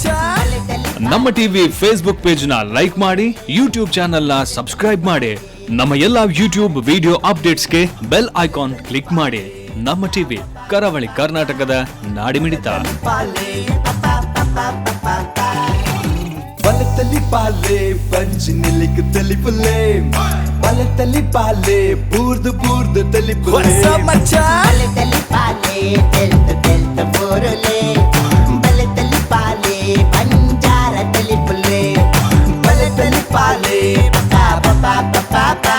ಮಚ್ಚಾ. ನಮ್ಮ TV Facebook page ನ like ಮಾಡಿ, ಯೂಟ್ಯೂಬ್ ಚಾನೆಲ್ ನ ಸಬ್ಸ್ಕ್ರೈಬ್ ಮಾಡಿ. ನಮ್ಮ ಎಲ್ಲಾ ಯೂಟ್ಯೂಬ್ ವಿಡಿಯೋ ಅಪ್ಡೇಟ್ಸ್ಗೆ bell icon click ಮಾಡಿ. ನಮ್ಮ ಟಿವಿ, ಕರಾವಳಿ ಕರ್ನಾಟಕದ ನಾಡಿಮಿಡಿತ. ಬಲತಲಿ ಪಾಲೆ ಬಂಜಿ ನಿಲ್ಲಿಕ್ ತೆಲಿಪುಲೆ, ಬಲತಲಿ ಪಾಲೆ ಬೂರ್ದು ಬೂರ್ದು ತೆಲಿಪುಲೆ ಮಚ್ಚಾ. ಬಲೆ ಪಾಲೆ ತೆಲ್ತ ತೆಲ್ತ ಬೋರುಲೆ, ಬಲೆ ತಲಿ ಪಾಲೆ ಬಂಜಾರ ತಲಿಪುಲೆ. ಬಲತಲಿ ಪಾಲೆ ಪಾ ಪಾ ಪಾ ಪಾ ಪಾ.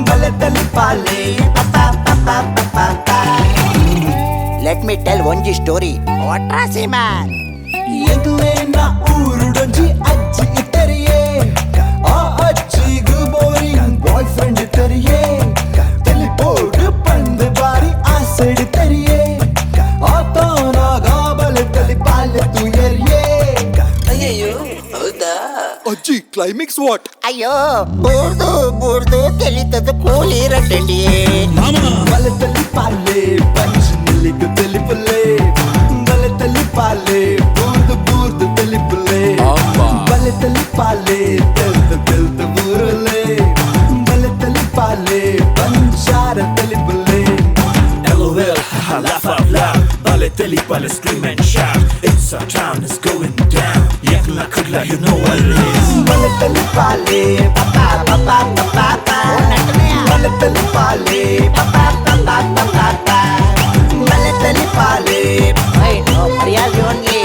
ಬಲತಲಿ ಪಾಲೆ. ಪಾ ಪಾ ಪಾ ಪಾ ಪಾ. Let me tell ಒಂಜಿ ಸ್ಟೋರಿ ವಾಟ್ರಾಸಿ ಮ್ಯಾನ್. ಎಂಕ್ಲೇನ ಊರುಡೊಂಜಿ ಅಜ್ಜಿ ಇತ್ತರಿಯೇ, ಆ ಅಜ್ಜಿಗು boring boy friend ಇತ್ತರಿಯೇ. ತೆಲಿಪೋಡು ಪಂದು ಬಾರಿ ಆಸೆಡ್ ತೆರಿಯೇ, ಆತನಾಗ ಬಲೆ ತಲಿ ಪಾಲೆ ತುಯರಿಯೇ. ಅಜ್ಜಿ, ಕ್ಲೈಮ್ಯಾಕ್ಸ್ what? ಅಯ್ಯೋ, ಬೂರ್ದು ಬೂರ್ದು ತೆಲಿತದ ಕೂಲಿ ರಟ್ಟಂಡಿ. ಬಲೆ ತಲಿ ಪಾಲೆ ಬಂಜಿ ನಿಲ್ಲಿಗು ತೆಲಿಪುಲೆ, ಬಲೆ ತಲಿ ಪಾಲೆ ಬೂರ್ದು ಬೂರ್ದು ತೆಲಿಪುಲೆ. ಬಲೆ ತಲಿ ಪಾಲೆ ತೆಲ್ತ ತೆಲ್ತ ಊರುಲೆ, ಬಲೆ ತಲಿ ಪಾಲೆ ಬಂಜಾರ ತೆಲಿಪುಲೆ. LOL, haha, laugh out loud. Bale teli pale, scream and shout. It's our town, it's going down. Yakla kudla, you know what it is. ಬಲೆ ತಲಿ ಪಾಲೆ ಪಾ ಪಾ ಪಾ ಪಾ ಪಾ. ಬಲೆ ತಲಿ ಪಾಲೆ ಪಾ ಪಾ ಪಾ ಪಾ ಪಾ. ಬಲೆ ತಲಿ ಪಾಲೆ I know ಮರ್ಯಾದೆ ಓನ್ಲಿ.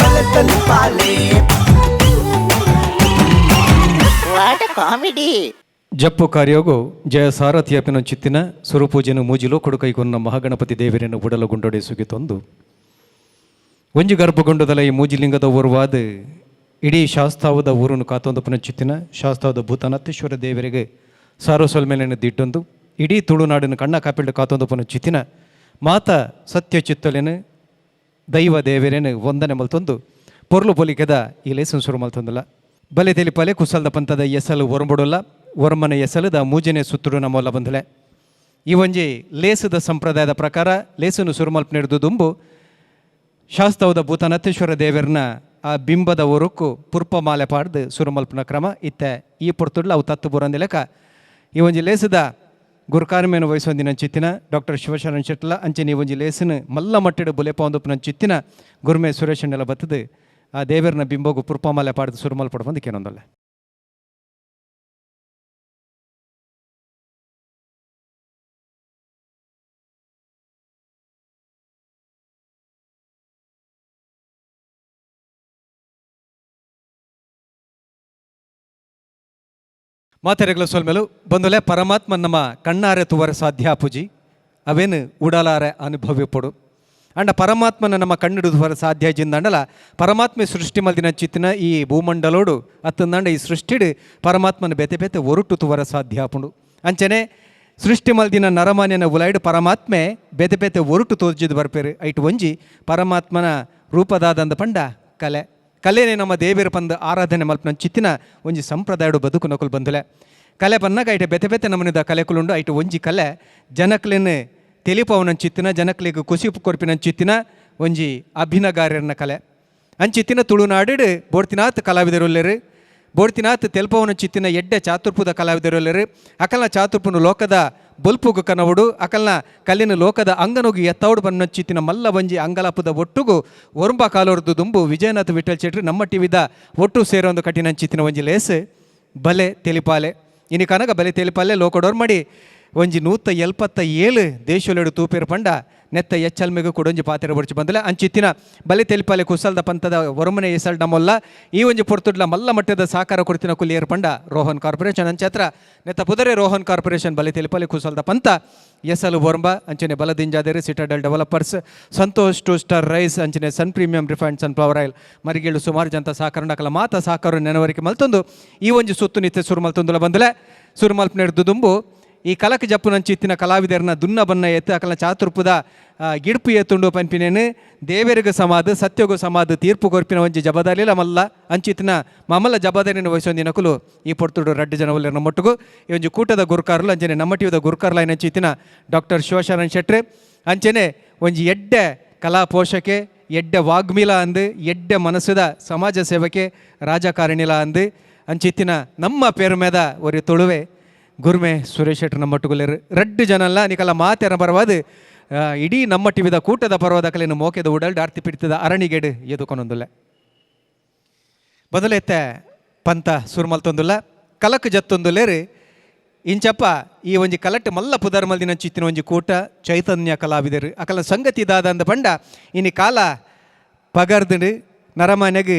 ಬಲೆ ತಲಿ ಪಾಲೆ. What comedy. ಜಪ್ಪು ಕಾರ್ಯೋಗು ಜಯ ಸಾರಥಿಯಪ್ಪಿನ ಚಿತ್ತಿನ ಸುರಪೂಜೆನು ಮೂಜಿಲೋ ಕೊಡುಕೈಕೊನ್ನ ಮಹಾಗಣಪತಿ ದೇವರನ್ನು ಉಡಲಗುಂಡೊಡೆ ಸುಗಿತೊಂದು ಒಂಜಿ ಗರ್ಭಗುಂಡದಲ ಈ ಮೂಜಿಲಿಂಗದ ಊರ್ವಾದ ಇಡೀ ಶಾಸ್ತಾವದ ಊರನ್ನು ಕಾತೊಂದು ಪುನಃ ಚಿತ್ತಿನ ಶಾಸ್ತಾವದ ಭೂತನತ್ತೇಶ್ವರ ದೇವರಿಗೆ ಸಾರೋಸೊಲ್ಮೇಲೆಯನ್ನು ದಿಟ್ಟೊಂದು ಇಡೀ ತುಳುನಾಡಿನ ಕಣ್ಣ ಕಾಪಿಲ್ಡು ಕಾತೊಂದು ಪುನಃ ಚಿತ್ತಿನ ಮಾತ ಸತ್ಯ ಚಿತ್ತಲೆನು ದೈವ ದೇವರೇನು ವಂದನೆ ಮಲ್ತೊಂದು ಪೊರ್ಲು ಪೊಲಿಕೆದ ಈ ಲೇಸನ್ ಶುರು ಮಲ್ತೊಂದಲ್ಲ. ಬಲೆ ತೆಲಿಪಲೆ ಕುಸಲ್ದ ಪಂತದ ಎಸಲು ಒರಂಬುಡಲ್ಲ, ಒರಮನ ಎಸಲದ ಮೂಜನೆ ಸುತ್ತುಡು ನಮ್ಮಲ್ಲ ಬಂದಲೆ. ಈ ಒಂಜಿ ಲೇಸದ ಸಂಪ್ರದಾಯದ ಪ್ರಕಾರ ಲೇಸನ್ನು ಸುರುಮಲ್ಪ ನಡೆದು ದುಂಬು ಶಾಸ್ತವದ ಭೂತನತ್ತೇಶ್ವರ ದೇವರನ್ನ ಆ ಬಿಂಬದ ಒರುಕು ಪುರ್ಪ ಮಾಲೆ ಪಾಡ್ದು ಸುರುಮಲ್ಪನ ಕ್ರಮ ಇತ್ತೆ. ಈ ಪೊರ್ತುಡ್ಲ ಅವು ತತ್ತು ಬುರಂದಿಲೆಕ ಈ ಒಂಜಿ ಲೇಸದ ಗುರುಕಾರ್ಮೇನು ವಹಿಸೊಂದಿನ ಚಿತ್ತಿನ ಡಾಕ್ಟರ್ ಶಿವಶರಣ ಶೆಟ್ಲ ಅಂಚನೆ ಈ ಒಂಜಿ ಲೇಸನ ಮಲ್ಲ ಮಟ್ಟೆಡು ಬುಲೆಪ ಒಂದಪ್ಪನ ಚಿತ್ತಿನ ಗುರುಮೆ ಸುರೇಶಣ್ಣೆಲ್ಲ ಬತ್ತದು ಆ ದೇವರನ ಬಿಂಬಗು ಪುರ್ಪಮಾಲೆ ಪಾಡ್ದು ಸುರುಮಲ್ ಪಡ್ಬಂದು ಕೇನೊಂದಲ್ಲ. ಮಾತೆರೆಗಳ ಸೊಲ್ಮೆಲು ಬಂದುಲೆ. ಪರಮಾತ್ಮ ನಮ್ಮ ಕಣ್ಣಾರೆ ತುವರ ಸಾಧ್ಯ ಪೂಜಿ, ಅವೇನು ಉಡಲಾರೆ ಅನುಭವ್ಯ ಪೊಡು. ಅಂಡ ಪರಮಾತ್ಮನ ನಮ್ಮ ಕಣ್ಣಿಡು ತುವರ ಸಾಧ್ಯ ಜಿಂದಂಡಲ ಪರಮಾತ್ಮ ಸೃಷ್ಟಿ ಮಲ್ದಿನ ಚಿತ್ತಿನ ಈ ಭೂಮಂಡಲೋಡು ಅತ್ತಂದಂಡ ಈ ಸೃಷ್ಟಿಡು ಪರಮಾತ್ಮನ ಬೇತೆ ಬೇತೆ ಒರುಟು ತುವರ ಸಾಧ್ಯ ಪುಂಡು. ಅಂಚನೆ ಸೃಷ್ಟಿ ಮಲ್ದಿನ ನರಮಾನ್ಯನ ಉಲಾಯ್ಡು ಪರಮಾತ್ಮೆ ಬೇತೆ ಬೇತೆ ಒರುಟು ತೋಜಿದ್ ಬರ್ಪೇರು. ಐಟು ಒಂಜಿ ಪರಮಾತ್ಮನ ರೂಪದಾದಂದ ಪಂಡ ಕಲೆ. ಕಲೆನೇ ನಮ್ಮ ದೇವಿರ ಪಂದ ಆರಾಧನೆ ಮಲ್ಪನ ಚಿತ್ತಿನ ಒಂಜಿ ಸಂಪ್ರದಾಯಡು ಬದುಕು ನಕುಲು ಬಂದುಲೆ. ಕಲೆ ಬನ್ನಾಗ ಐಟೆ ಬೇತೆ ಬೇತೆ ನಮೂನಿದ ಕಲೆಕುಲುಂಡು. ಐಟು ಒಂಜಿ ಕಲೆ ಜನಕ್ಲೆನ್ ತೆಲಿಪವನ ಚಿತ್ತಿನ, ಜನಕ್ಲೆಗ್ ಕುಸಿ ಕೊರ್ಪಿನ ಚಿತ್ತಿನ ಒಂಜಿ ಅಭಿನಗಾರ್ಯನ ಕಲೆ. ಅಂಚಿತ್ತಿನ ತುಳುನಾಡು ಬೋಡ್ತಿನಾಥ್ ಕಲಾವಿದರುಲ್ಲೆರು, ಬೋಡ್ತಿನಾಥ್ ತೆಲ್ಪವನ ಚಿತ್ತಿನ ಎಡ್ಡೆ ಚಾತುರ್ಪುದ ಕಲಾವಿದರುಲ್ಲೆರು. ಅಕಲ್ನ ಚಾತುರ್ಪುನು ಲೋಕದ ಬೊಲ್ಪುಗು ಕನವುಡು, ಅಕಲ್ನ ಕಲ್ಲಿನ ಲೋಕದ ಅಂಗನೋಗಿ ಎತ್ತವಡು ಬನ್ನ ಚಿತ್ತಿನ ಮಲ್ಲ ಒಂಜಿ ಅಂಗಲಾಪುದ ಒಟ್ಟುಗು ಒರುಂಬ ಕಾಲೋರ್ದು ದುಂಬು ವಿಜಯನಾಥ್ ವಿಠಲ್ ಶೆಟ್ರು ನಮ್ಮ ಟಿವಿದ ಒಟ್ಟು ಸೇರೊಂದು ಕಠಿಣ ಚಿತ್ತಿನ ಒಂಜಿ ಲೇಸ್ ಬಲೆ ತೆಲಿಪಾಲೆ. ಇನಿ ಕನಗ ಬಲೆ ತೆಲಿಪಾಲೆ ಲೋಕಡೋರ್ ಮಾಡಿ ಒಂಜಿ 177 ದೇಶೊಲೆಡು ತೂಪೇರು ಪಂಡ ನೆತ್ತ ಎಚ್ಚಲ್ಮೆಗು ಕೊಡೊಂಜಿ ಪಾತೆರ ಬೊಡ್ಚಿ ಬಂದಲೆ. ಅಂಚಿತ್ತಿನ ಬಲೆ ತೆಲಿಪಾಲೆ ಕುಸಲ್ದ ಪಂತದ ಒರಮನೆ ಎಸಲ್ ನಮ್ಮೊಲ್ಲ ಈ ಒಂಜಿ ಪೊರ್ತುಡ್ಲ ಮಲ್ಲ ಮಟ್ಟದ ಸಾಕಾರ ಕೊಡ್ತಿನ ಕುಲಿಯರ್ ಪಂಡ ರೋಹನ್ ಕಾರ್ಪೊರೇಷನ್. ಅಂಚತ್ರ ನೆತ್ತ ಪುದರೆ ರೋಹನ್ ಕಾರ್ಪೊರೇಷನ್ ಬಲೆ ತೆಲಿಪಾಲೆ ಕುಸಲ್ದ ಪಂತ ಎಸಲು ಒರಂಬ ಅಂಚನೆ ಬಲದಿಂಜಾದೇರು Citadel developers, Santosh two star rice ಅಂಚನೆ Sun premium refined sunflower oil ಮರಿಗೇಳು ಸುಮಾರು ಜಂತ ಸಾಕಾರ ಅಕಲ ಮಾತ ಸಾಕಾರ ನೆನವರಿಕೆ ಮಲ್ತೊಂದು ಈ ಒಂಜಿ ಸುತ್ತು ನಿತ್ಯ ಸುರು ಮಲ್ತೊಂದುಲ ಬಂದಲೆ. ಸುರು ಮಲ್ಪನೆಡ್ದು ದುಂಬು ಈ ಕಲಕ ಜಪ್ಪುನಂಚಿತ್ತಿನ ಕಲಾವಿದರನ್ನ ದುನ್ನ ಬನ್ನ ಎತ್ತು ಅಕಲ ಚಾತುರ್ಪುದ ಗಿಡ್ಪು ಎತ್ತುಂಡು ಪನ್ಪಿನೇನು ದೇವರಿಗೂ ಸಮಾಧ ಸತ್ಯಗೂ ಸಮಾಧ ತೀರ್ಪು ಕೊರ್ಪಿನ ಒಂಜಿ ಜಬದಾರಿಲ ಮಲ್ಲ ಅಂಚಿತ್ತಿನ ಮಮಲ್ಲ ಜಬದಾರಿನ ವಹಿಸೊಂದಿ ನಕುಲು ಈ ಪೊರ್ತುಡು ರಡ್ಡು ಜನ ಉಲ್ಲೆರ್ನ ಮೊಟ್ಟುಗು. ಈ ಒಂಜಿ ಕೂಟದ ಗುರುಕಾರ್ಲು ಅಂಚನೆ ನಮ್ಮ ಟಿವಿದ ಗುರುಕಾರ್ಲ ಅಂಚಿತ್ತಿನ ಡಾಕ್ಟರ್ ಶಿವಶರಣ್ ಶೆಟ್ರೆ ಅಂಚನೆ ಒಂಜಿ ಎಡ್ಡೆ ಕಲಾ ಪೋಷಕೆ ಎಡ್ಡೆ ವಾಗ್ಮಿಲ ಅಂದು ಎಡ್ಡೆ ಮನಸ್ಸುದ ಸಮಾಜ ಸೇವಕೆ ರಾಜಕಾರಣಿಲ ಅಂದು ಅಂಚಿತ್ತಿನ ನಮ್ಮ ಪೇರುಮೇದ ಒರಿ ತುಳುವೆ ಗುರ್ಮೆ ಸುರೇಶ್ ಶೆಟ್ಟರ್ ನಮ್ಮ ಒಟ್ಟುಗುಲೇರು ರಡ್ಡು ಜನಲ್ಲ ನಿಕಲ ಮಾತೆರ ಪರವಾದ ಇಡೀ ನಮ್ಮ ಟಿವಿದ ಕೂಟದ ಪರ್ವದ ಕಲೆಯನ್ನು ಮೋಕೆದ ಉಡಲ್ ಡಾರ್ತಿ ಪಿಡಿತದ ಅರಣಿಗೇಡು ಎದುಕೊನೊಂದುಲ್ಲ ಬದಲೆತ್ತೆ ಪಂತ ಸುರ್ಮಲ್ತೊಂದುಲ್ಲ ಕಲಕ್ ಜತ್ತೊಂದುಲ್ಲೇರು ಇಂಚಪ್ಪ ಈ ಒಂಜಿ ಕಲಟ್ ಮಲ್ಲ ಪುದರ್ಮಲ್ದಿನ ಚಿತ್ತಿನ ಒಂಜಿ ಕೂಟ ಚೈತನ್ಯ ಕಲಾವಿದರು ಅಕಲ ಸಂಗತಿ ದಾದ ಅಂದ ಪಂಡ ಇನಿ ಕಾಲ ಪಗರ್ದುಂಡು ನರಮನೆಗ್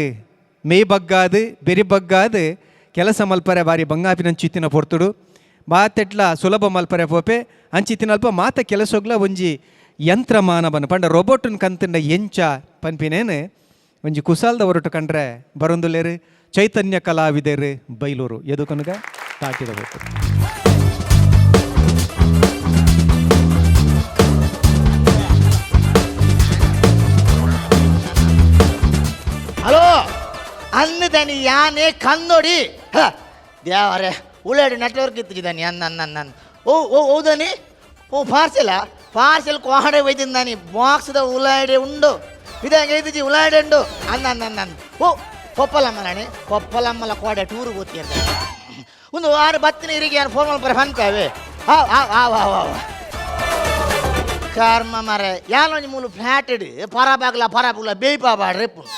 ಮೇಯ್ ಬಗ್ಗಾದು ಬೆರಿ ಬಗ್ಗಾದು ಕೆಲಸ ಮಲ್ಪರೆ ಬಾರಿ ಬಂಗಾಪಿನ ಚಿತ್ತಿನ ಪೊರ್ತುಡು ಮಾತೆಟ್ಲ ಸುಲಭ ಮಲ್ಪರೆ ಪೋಪೆ ಅಂಚಿತ್ತಿನಲ್ಪ ಮಾತ ಕೆಲಸಗ್ಲ ಒಂಜಿ ಯಂತ್ರಮಾನವನ ಪಂಡ ರೋಬೋಟನ್ ಕಂತಂಡ ಎಂಚ ಪನ್ಪಿನೇನು ಒಂಜಿ ಕುಸಾಲ್ದ ಹೊರಟು ಕಂಡ್ರೆ ಬರೊಂದುಲೇರು ಚೈತನ್ಯ ಕಲಾವಿದರು ಬೈಲೂರು ಎದುಕನುಗ ತಾಟಿರಬೇಕು. ಹಲೋ ಅಂದನಿ ಯಾನೆ ಕಂದೋಡಿ ದೇವರೇ ಉಳ್ಳಾಡಿ ನೆಟ್ವರ್ಕ್ ಇತ್ತಿದ್ದಾನೆ ಅನ್ನ ಅನ್ನ ಅನ್ನ ಓ ಓ ಹೌದನಿ ಓ ಪಾರ್ಸೆಲ ಪಾರ್ಸೆಲ್ ಕೋಹಡೆ ಒಯ್ತಿದ್ದಾನೆ ಬಾಕ್ಸ್ದ ಉಳ್ಳಾಡಿ ಉಂಡು ಇದಂಗೆ ಇದ್ದಿಜಿ ಉಳ್ಳಾಡಿ ಉಂಡು ಅನ್ನ ಅನ್ನ ಅನ್ನ ಓ ಕೊಪ್ಪಲಮ್ಮಲಾಣಿ ಕೊಪ್ಪಲಮ್ಮಲ ಕೋಡೆ ಟೂರು ಗೊತ್ತಿರ್ತ ಒಂದು ಆರು ಬತ್ತಿನ ಇರಿಗೆ ಏನು ಫೋನ್ ಮಲ್ಪರೆ ಫನ್ಪಾವೆ ಹಾವ್ ಹಾವ್ ಹಾವ್ ಹಾವ್ ಹಾವ್ ಕರ್ಮ ಮರೆ ಯಾನೊಂಜಿ ಮೂಲು ಫ್ಲಾಟ್ ಇಡು ಪರ ಬಾಗ್ಲ ಪರ ಬಾಗ್ಲ ಬೇಯ್ಪಾ ಬಾಡ್ರೆ ಪುಣ್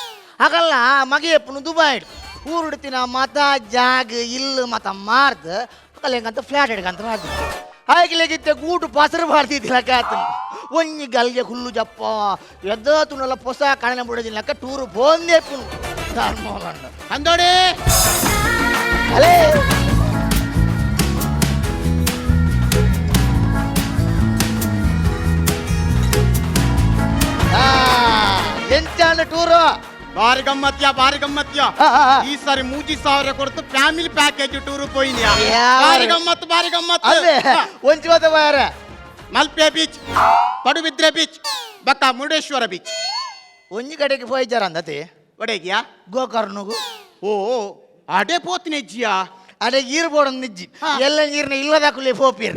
ಅಗಲ್ಲ ಮಗೆ ಪುಣ್ ದುಬಾಯ್ಡ್ ಊರುಡ್ತಿನ ಮತ ಜಾಗ ಇಲ್ಲು ಮತ ಮಾರ್ದು ಅಕಲ್ಲ ಹೆಂಗಂತ ಫ್ಲಾಟ್ ಹಿಡ್ಕಂತ ಮಾಡ್ದು ಹಾಗಿಲೆಗಿತ್ತೆ ಗೂಟು ಪಸರು ಮಾಡ್ತಿದ್ದಿಲ್ಲ ಕಾತನು ಒಂಜಿ ಗಲ್ಗೆ ಹುಲ್ಲು ಜಪ್ಪ ಎದ್ದ ತುಣಲ್ಲ ಪೊಸ ಕಣನೆ ಬಿಡೋದಿಲ್ಲಕ್ಕ ಟೂರು ಪೋಂದೇ ಪುಣ್ ಧರ್ಮೋಲಂಡ ಅಂದೋಡಿ ಅಲೇ ಎಂಚಾಂಡ ಟೂರು ಬಾರಿ ಗಮ್ಮತ್ಯ ಬಾರಿ ಗಮ್ಮತ್ಯ. ಆ, ಆ, ಆ. ಈ ಸಾರಿ ಮೂಜಿ ಸಾವಿರ ಕೊಡ್ತು family package tour ಪೋಯಿನಿಯ. ಯಾರು? ಬಾರಿ ಗಮ್ಮತ್ತು ಬಾರಿ ಗಮ್ಮತ್ತು. ಅದೇ ಒಂಚಿ ಹೋದ ಬಾರ. ಮಲ್ಪೆ ಬೀಚ್, ಪಡುಬಿದ್ರೆ ಬೀಚ್, ಬಕ್ಕ ಮುರುಡೇಶ್ವರ ಬೀಚ್. ಒಂಜಿ ಕಡೆಗೆ ಪೋಯ್ಜಾರ ಅಂದತಿ. ಒಡೆಗಿಯಾ? ಗೋಕರ್ಣಗು. ಓ ಅಡೆ ಪೋತಿನ ಇಜ್ಜಿಯಾ? ಅಡೆ ಈರ್ ಬೋಡ ನಿಜ್ಜಿ ಎಲ್ಲ ನೀರ್ನ ಇಲ್ಲದಾಕುಲಿ ಪೋಪಿರ್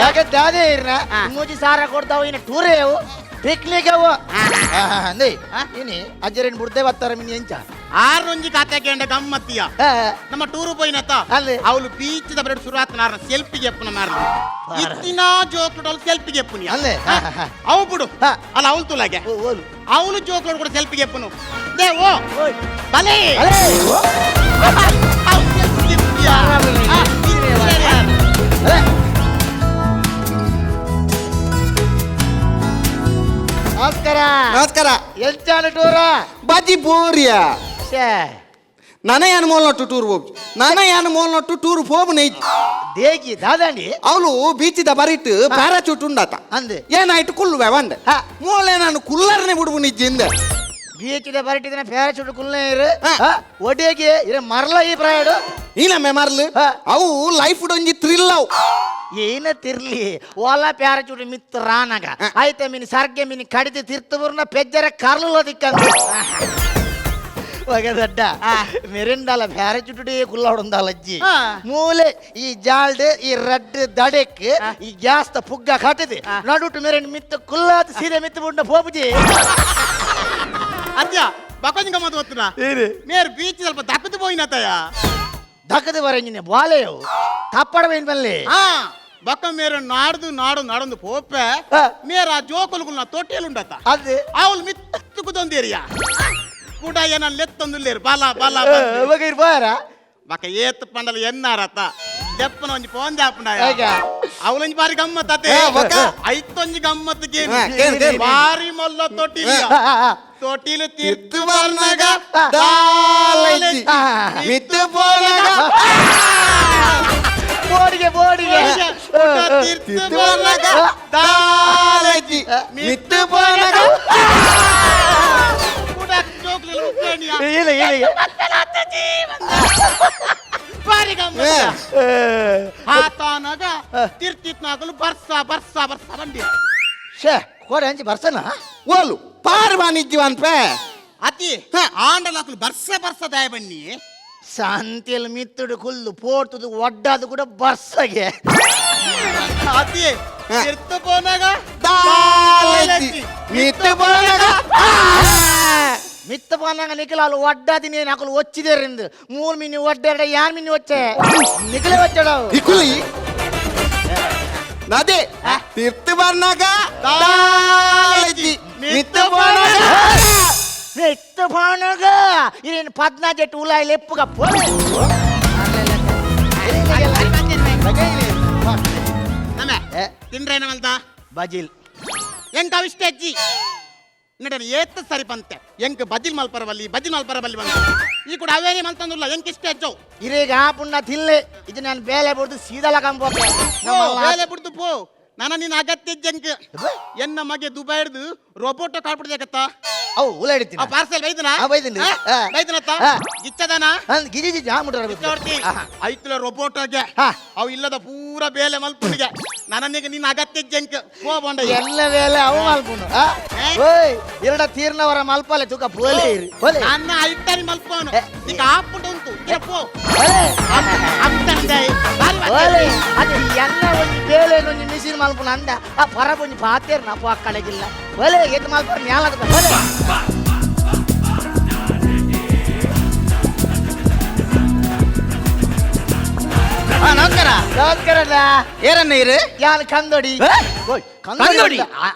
ಯಾಕೆ ದಾದೆ ಇರ್ನ ಮೂಜಿ ಸಾರ ಕೊಡ್ತಾವ ಇನ್ನು ಟೂರೇ ಅವು ಪಿಕ್ನಿಕ್ ಅವು ಅಂದೆ ಇನಿ ಅಜ್ಜರೇನು ಬುಡ್ದೆ ಬತ್ತಾರ ಮಿನಿ ಎಂಚ. ಆರೊಂಜಿ ಖಾತೆ ಕೇಂಡ ಗಮ್ಮತ್ತಿಯ. ನಮ್ಮ ಟೂರು ಪೋಯಿನತ. ಅಲ್ಲೇ. ಅವಳು ಬೀಚ್ the bread ಶುರುವಾತ್ ನಾರ್ನ ಸೆಲ್ಫಿಗೆ ಎಪ್ಪುನ ಮಾರ್ನ ಇತ್ತಿನ ಜೋಕ್ಲುಡೋಳು ಸೆಲ್ಫಿಗೆ ಎಪ್ಪುನಿ. ಅಲ್ಲೇ. ಅವು ಬಿಡು. ಹಾ. ಅಲ್ಲ ಅವಳು ತುಲಾಗೆ. ಓ, ಓಲು. ಅವಳು ಜೋಕ್ಲೋಡು ಕೂಡ ಸೆಲ್ಫಿಗೆ ಎಪ್ಪುನು they ಓ ಓಯ್. ಬಲೆ. ಅಲೇ. ಅವ್ಳು ಸೆಲ್ಫಿಗೆ ಎಪ್ಪುನಿಯ. ಆ, ಇತ್ತಿನ ಯಾರು? ಅಲೇ. ನಮಸ್ಕಾರ. ನಮಸ್ಕಾರ. ಎಂಚಾನ ಟೂರ? ಬಜಿ ಬೋರಿಯ. ಛೇ. ನನ ಯಾನ್ ಮೋಲ್ನೊಟ್ಟು ಟೂರ್ ಹೋಗ್ ನನ ಯಾನ್ ಮೋಲ್ನೊಟ್ಟು ಟೂರ್ ಪೋಬು ನೈ. ದೇಗಿ ದಾದಾಂಡಿ. ಅವಳು ಬೀಚಿದ ಬರಿಟ್ ಪ್ಯಾರಾಚೂಟ್ ಉಂಡಾತ. ಅಂದೆ. ಏನಾಯ್ತು ಕುಲ್ಲುವೆ ಒಂಡೆ. ಹಾ. ಮೋಲೆ ನಾನು ಕುಲ್ಲರ್ನೆ ಬಿಡುವು ನಿಜ್ಜಿಂದ. ಬೀಚಿದ ಬರಟಿದಿನ ಪ್ಯಾರಾಚೂಟ್ ಕುಲ್ನೇರು. ಹಾ. ಒಡಿಗೆ ಇರ ಮರಲ ಈ ಪ್ರಾಯಡು. ಈನಮ್ಮೆ ಮರ್ಲು. ಹಾ. ಅವು ಲೈಫ್ ಡೊಂಜಿ ಥ್ರಿಲ್ ಅವು. ಏನ ತಿರ್ಲಿ ಓಲಾ ಪ್ಯಾರಾಚೂಟ್ ಮಿತ್ ರಾನಾಗ ಆಯ್ತ ಮೀನಿ ಸರ್ಗೆ ಮೀನಿ ಕಡಿದು ತಿರ್ತು ಬರ್ನ ಪೆಜ್ಜರ ಕರ್ಲುಲ ದಿಕ್ಕಂತ ಒಗೆ ದೊಡ್ಡ ಮೆರಿಂಡಾಲ ಪ್ಯಾರಾಚೂಟ್ ಕುಲ್ಲೋಡುಂದಾಲ ಅಜ್ಜಿ. ಹಾ. ಮೂಲೆ ಈ ಜಾಲ್ಡ್ ಈ ರಡ್ ದಡೆಕ್ ಈ ಗ್ಯಾಸ್ ತ ಪುಗ್ಗ ಕಟ್ಟದೆ ನಡುಟು ಮೆರೆಂಡ್ ಮಿತ್ತ ಕುಲ್ಲಾತ್ ಸೀರೆ ಮಿತ್ತು ಬುಂಡ ಪೋಪುಜಿ. ಅದ್ಯ ಬಕೊಂಜಿ ಗಮ್ಮತ್ತು ಗೊತ್ತುನಾ ಮೇರ್ ಬೀಚ್ ಸ್ವಲ್ಪ ದಕ್ಕದು ಪೋಯಿನತಯ. ದಕ್ಕದ ಬರಂಜಿನ ಬಾಲೆಯವು ತಪ್ಪಡ ಬೇನ್ ಬಲ್ಲೆ. ಹಾ ಬಕ್ಕ ಮೇರ ನಾಡ್ದು ನಾಡು ನಾಡೊಂದು ಪೋಪೆ. ಹಾ. ಮೇರ ಆ ಜೋಕುಲುಗುಲ್ನ ತೊಟ್ಟಿಯಲುಂಡತ. ಅದೇ. ಅವಳು ಮಿತ್ತು ಕುದೊಂದೇರಿಯ ಕೂಡ ಏನ ಲೆತ್ತೊಂದುಲ್ಲೇರು ಬಾಲ ಬಾಲ. ಇವಾಗ ಇರ್ಬಾರ. ಬಕ ಏತ್ ಪಂಡಲ ಎನ್ನಾರತ ದೆಪ್ಪನ ಒಂಜಿ ಪೋಂದೆ ಆಪುಂಡ. ಹೇಗ? ಅವಳೊಂಜಿ ಬಾರಿ ಗಮ್ಮತ್ ಅತೆ. ಏ, ಬೊಕ್ಕ? ಐತೊಂಜಿ ಗಮ್ಮತ್. ಹಾ, ಕೇಳು, ಕೇಳು. ಬಾರಿ ಮೊಲ್ಲ ತೊಟ್ಟಿಲ್. ಹಾ, ಹಾ, ಹಾ. ತೊಟ್ಟಿಲು ತಿರ್ತು ತಿರ್ತು ಬರ್ನಗ ಬರ್ನಗ ದಾಲೈತಿ. ಹಾ. ಮಿತ್ತು ಪೋನಗ ಬೋಡಿಗೆ ಬೋಡಿಗೆ. ತಿರ್ತು ತಿರ್ತು ಬರ್ನಗ ಬರ್ನಗ ದಾಲೈತಿ. ದಾಲೈತಿ. ಮಿತ್ತು ಪೋನಗ ಕೂಡ ಜೋಕ್ಲೆಲ್ಲ ಉಪ್ಪೇಣಿಯ. ಇಲ್ಲ ಇಲ್ಲ. ಬಾರಿ ಗಮ್ಮತ್. ಆತನಗ ತಿರ್ತಿತ್ನಾಗಲು ಬರ್ಸ ಬರ್ಸ ಬರ್ಸ ಬಂಡಿ. ಶೇ ಕೋಡೆ ಅಂಚಿ ಬರ್ಸನ. ಓಲು ಪಾರ್ ಬಾನಿಜ್ಜಿವನ್ಪೆ. ಅತಿ ಆಂಡಲಾಕಲು ಬರ್ಸ ಬರ್ಸ ದಾಯ ಬನ್ನಿ. ಶಾಂತಿಯಲ್ಲಿ ಮಿತ್ತುಡು ಕುಲ್ಲು ಪೋರ್ತುದು ಒಡ್ಡಾದು ಕೂಡ ಬರ್ಸಗೆ. ಅತಿ ತಿರ್ತು ಪೋನಾಗ ದಾಲಜ್ಜಿ. ಮಿತ್ತು ಪೋನಗ ಮಿತ್ತ ಪೋನಾಗ ನಿಖಿಲ್ ಒಡ್ಡಾದಿ ನೀನು ಅಕಲು వచ్చిదేరింದು ಮೂರು ಮಿನಿ ಒಡ್ಡೆರಡ ಯಾನ್ ಮಿನಿ వచ్చే ನಿಖಿಲೇ వచ్చాడు ಇಕುಲಿ ನದೇ ತಿರ್ತು ಬರ್ನಾಗ ದಾಲಜ್ಜಿ. ಮಿತ್ತು ಪೋನಗ ಮಿತ್ತ ಪೋನಾಗ ಇದೇನು ಪದ್ನಾಜೆಟ್ಟು ಉಲಾಯಿ ಲೆಪ್ಪುಗ ಪೋಲೆ. ನಮೆ ತಿಂಡ್ರೇನ ಮಲ್ದ? ಬಜಿಲ್. ಎಂಕ ಅವಿಷ್ಟ ಅಜ್ಜಿ ನಡನೆ ಏತ್ತ ಸರಿ ಬಂತೆ ಎಂಕ್ ಬಜಿಲ್ ಮಲ್ಪರವಲ್ಲಿ ಬಜಿಲ್ ಮಲ್ಪರವಲ್ಲಿ ಬಂತ ಈ ಕೂಡ ಅವೇನೇ ಮಲ್ತಂದುಲ್ಲ ಎಂಕ್ ಇಷ್ಟ ಅಜ್ಜೋ. ಇರೇಗ ಆ ಪುಣ್ಣ ತಿಲ್ಲೆ ಇದು ನಾನು ಬೇಲೆ ಬಿಡ್ದು ಸೀದಲ ಕಂಬೋಕೆ. ಬೇಲೆ ಬಿಡ್ದು ಪೋ, ನನ್ನ ನೀನು ಅಗತ್ಯ ಜಂಕ್. ಎನ್ನ ಮಗೆ ದುಬೈಡ್ದು ರೋಬೋಟ್ ಕಾಡ್ಬಿಡ್ಬೇಕತ್ತ. ಅವು ಉಲ ಹಿಡಿತೀನಿ. ಆ ಪಾರ್ಸೆಲ್ ಬೈದನ? ಆ, ಬೈದಿನಿ. ಆ. ಬೈದನತ್ತ? ಆ. ಇಚ್ಚದನ? ಗಿಜಿ ಗಿಜಿ ಮುಟ್ರ. ಐತಲ ರೋಬೋಟ್ಗೆ. ಹಾ. ಅವು ಇಲ್ಲದ ಪೂರ ಬೇಲೆ ಮಲ್ಪುನಿಗೆ ನನಗೆ ನಿನ್ನ ಅಗತ್ಯ ಜಂಕ್ ಪೋ ಬೋಂಡ. ಎಲ್ಲ ಬೇಲೆ ಅವು ಮಲ್ಪುನು. ಆ? ಏ? ಓಯ್, ಎರಡ ತೀರ್ನವರ ಮಲ್ಪಲೆ ತುಕ ಪೋಲೆ ಇರಿ ಪೋಲೆ. ನನ್ನ ಐತಾನಿ ಮಲ್ಪವನು. ಏ. ನಿಂಗೆ ಆಪುಂಟ ಉಂಟು ಇರ ಪೋ. ಪೋಲೆ. ಅತ್ತಂದೆ ಬಾರಿ ಬಾರಿ. ಓಲೆ ಅದು ಎಲ್ಲ ಒಂಜಿ ಬೇಲೆ ಒಂಜಿ ಮಿಷಿನ್ ಮಲ್ಪುನ ಅಂದ ಆ ಪರ ಒಂಜಿ ಪಾತೇರ್ ನಾ ಪೋ ಕಡೆಗಿಲ್ಲ ಓಲೆ ಎತ್ತು ಮಲ್ಪರ ನ್ಯಾಲದ ಓಲೆ. ನಮಸ್ಕಾರ. ನಮಸ್ಕಾರ. ಏರನ್ನ ಇರು? ಯಾನ್ ಕಂದೋಡಿ. ಏ? ಓಯ್, ಕಂದೋಡಿ?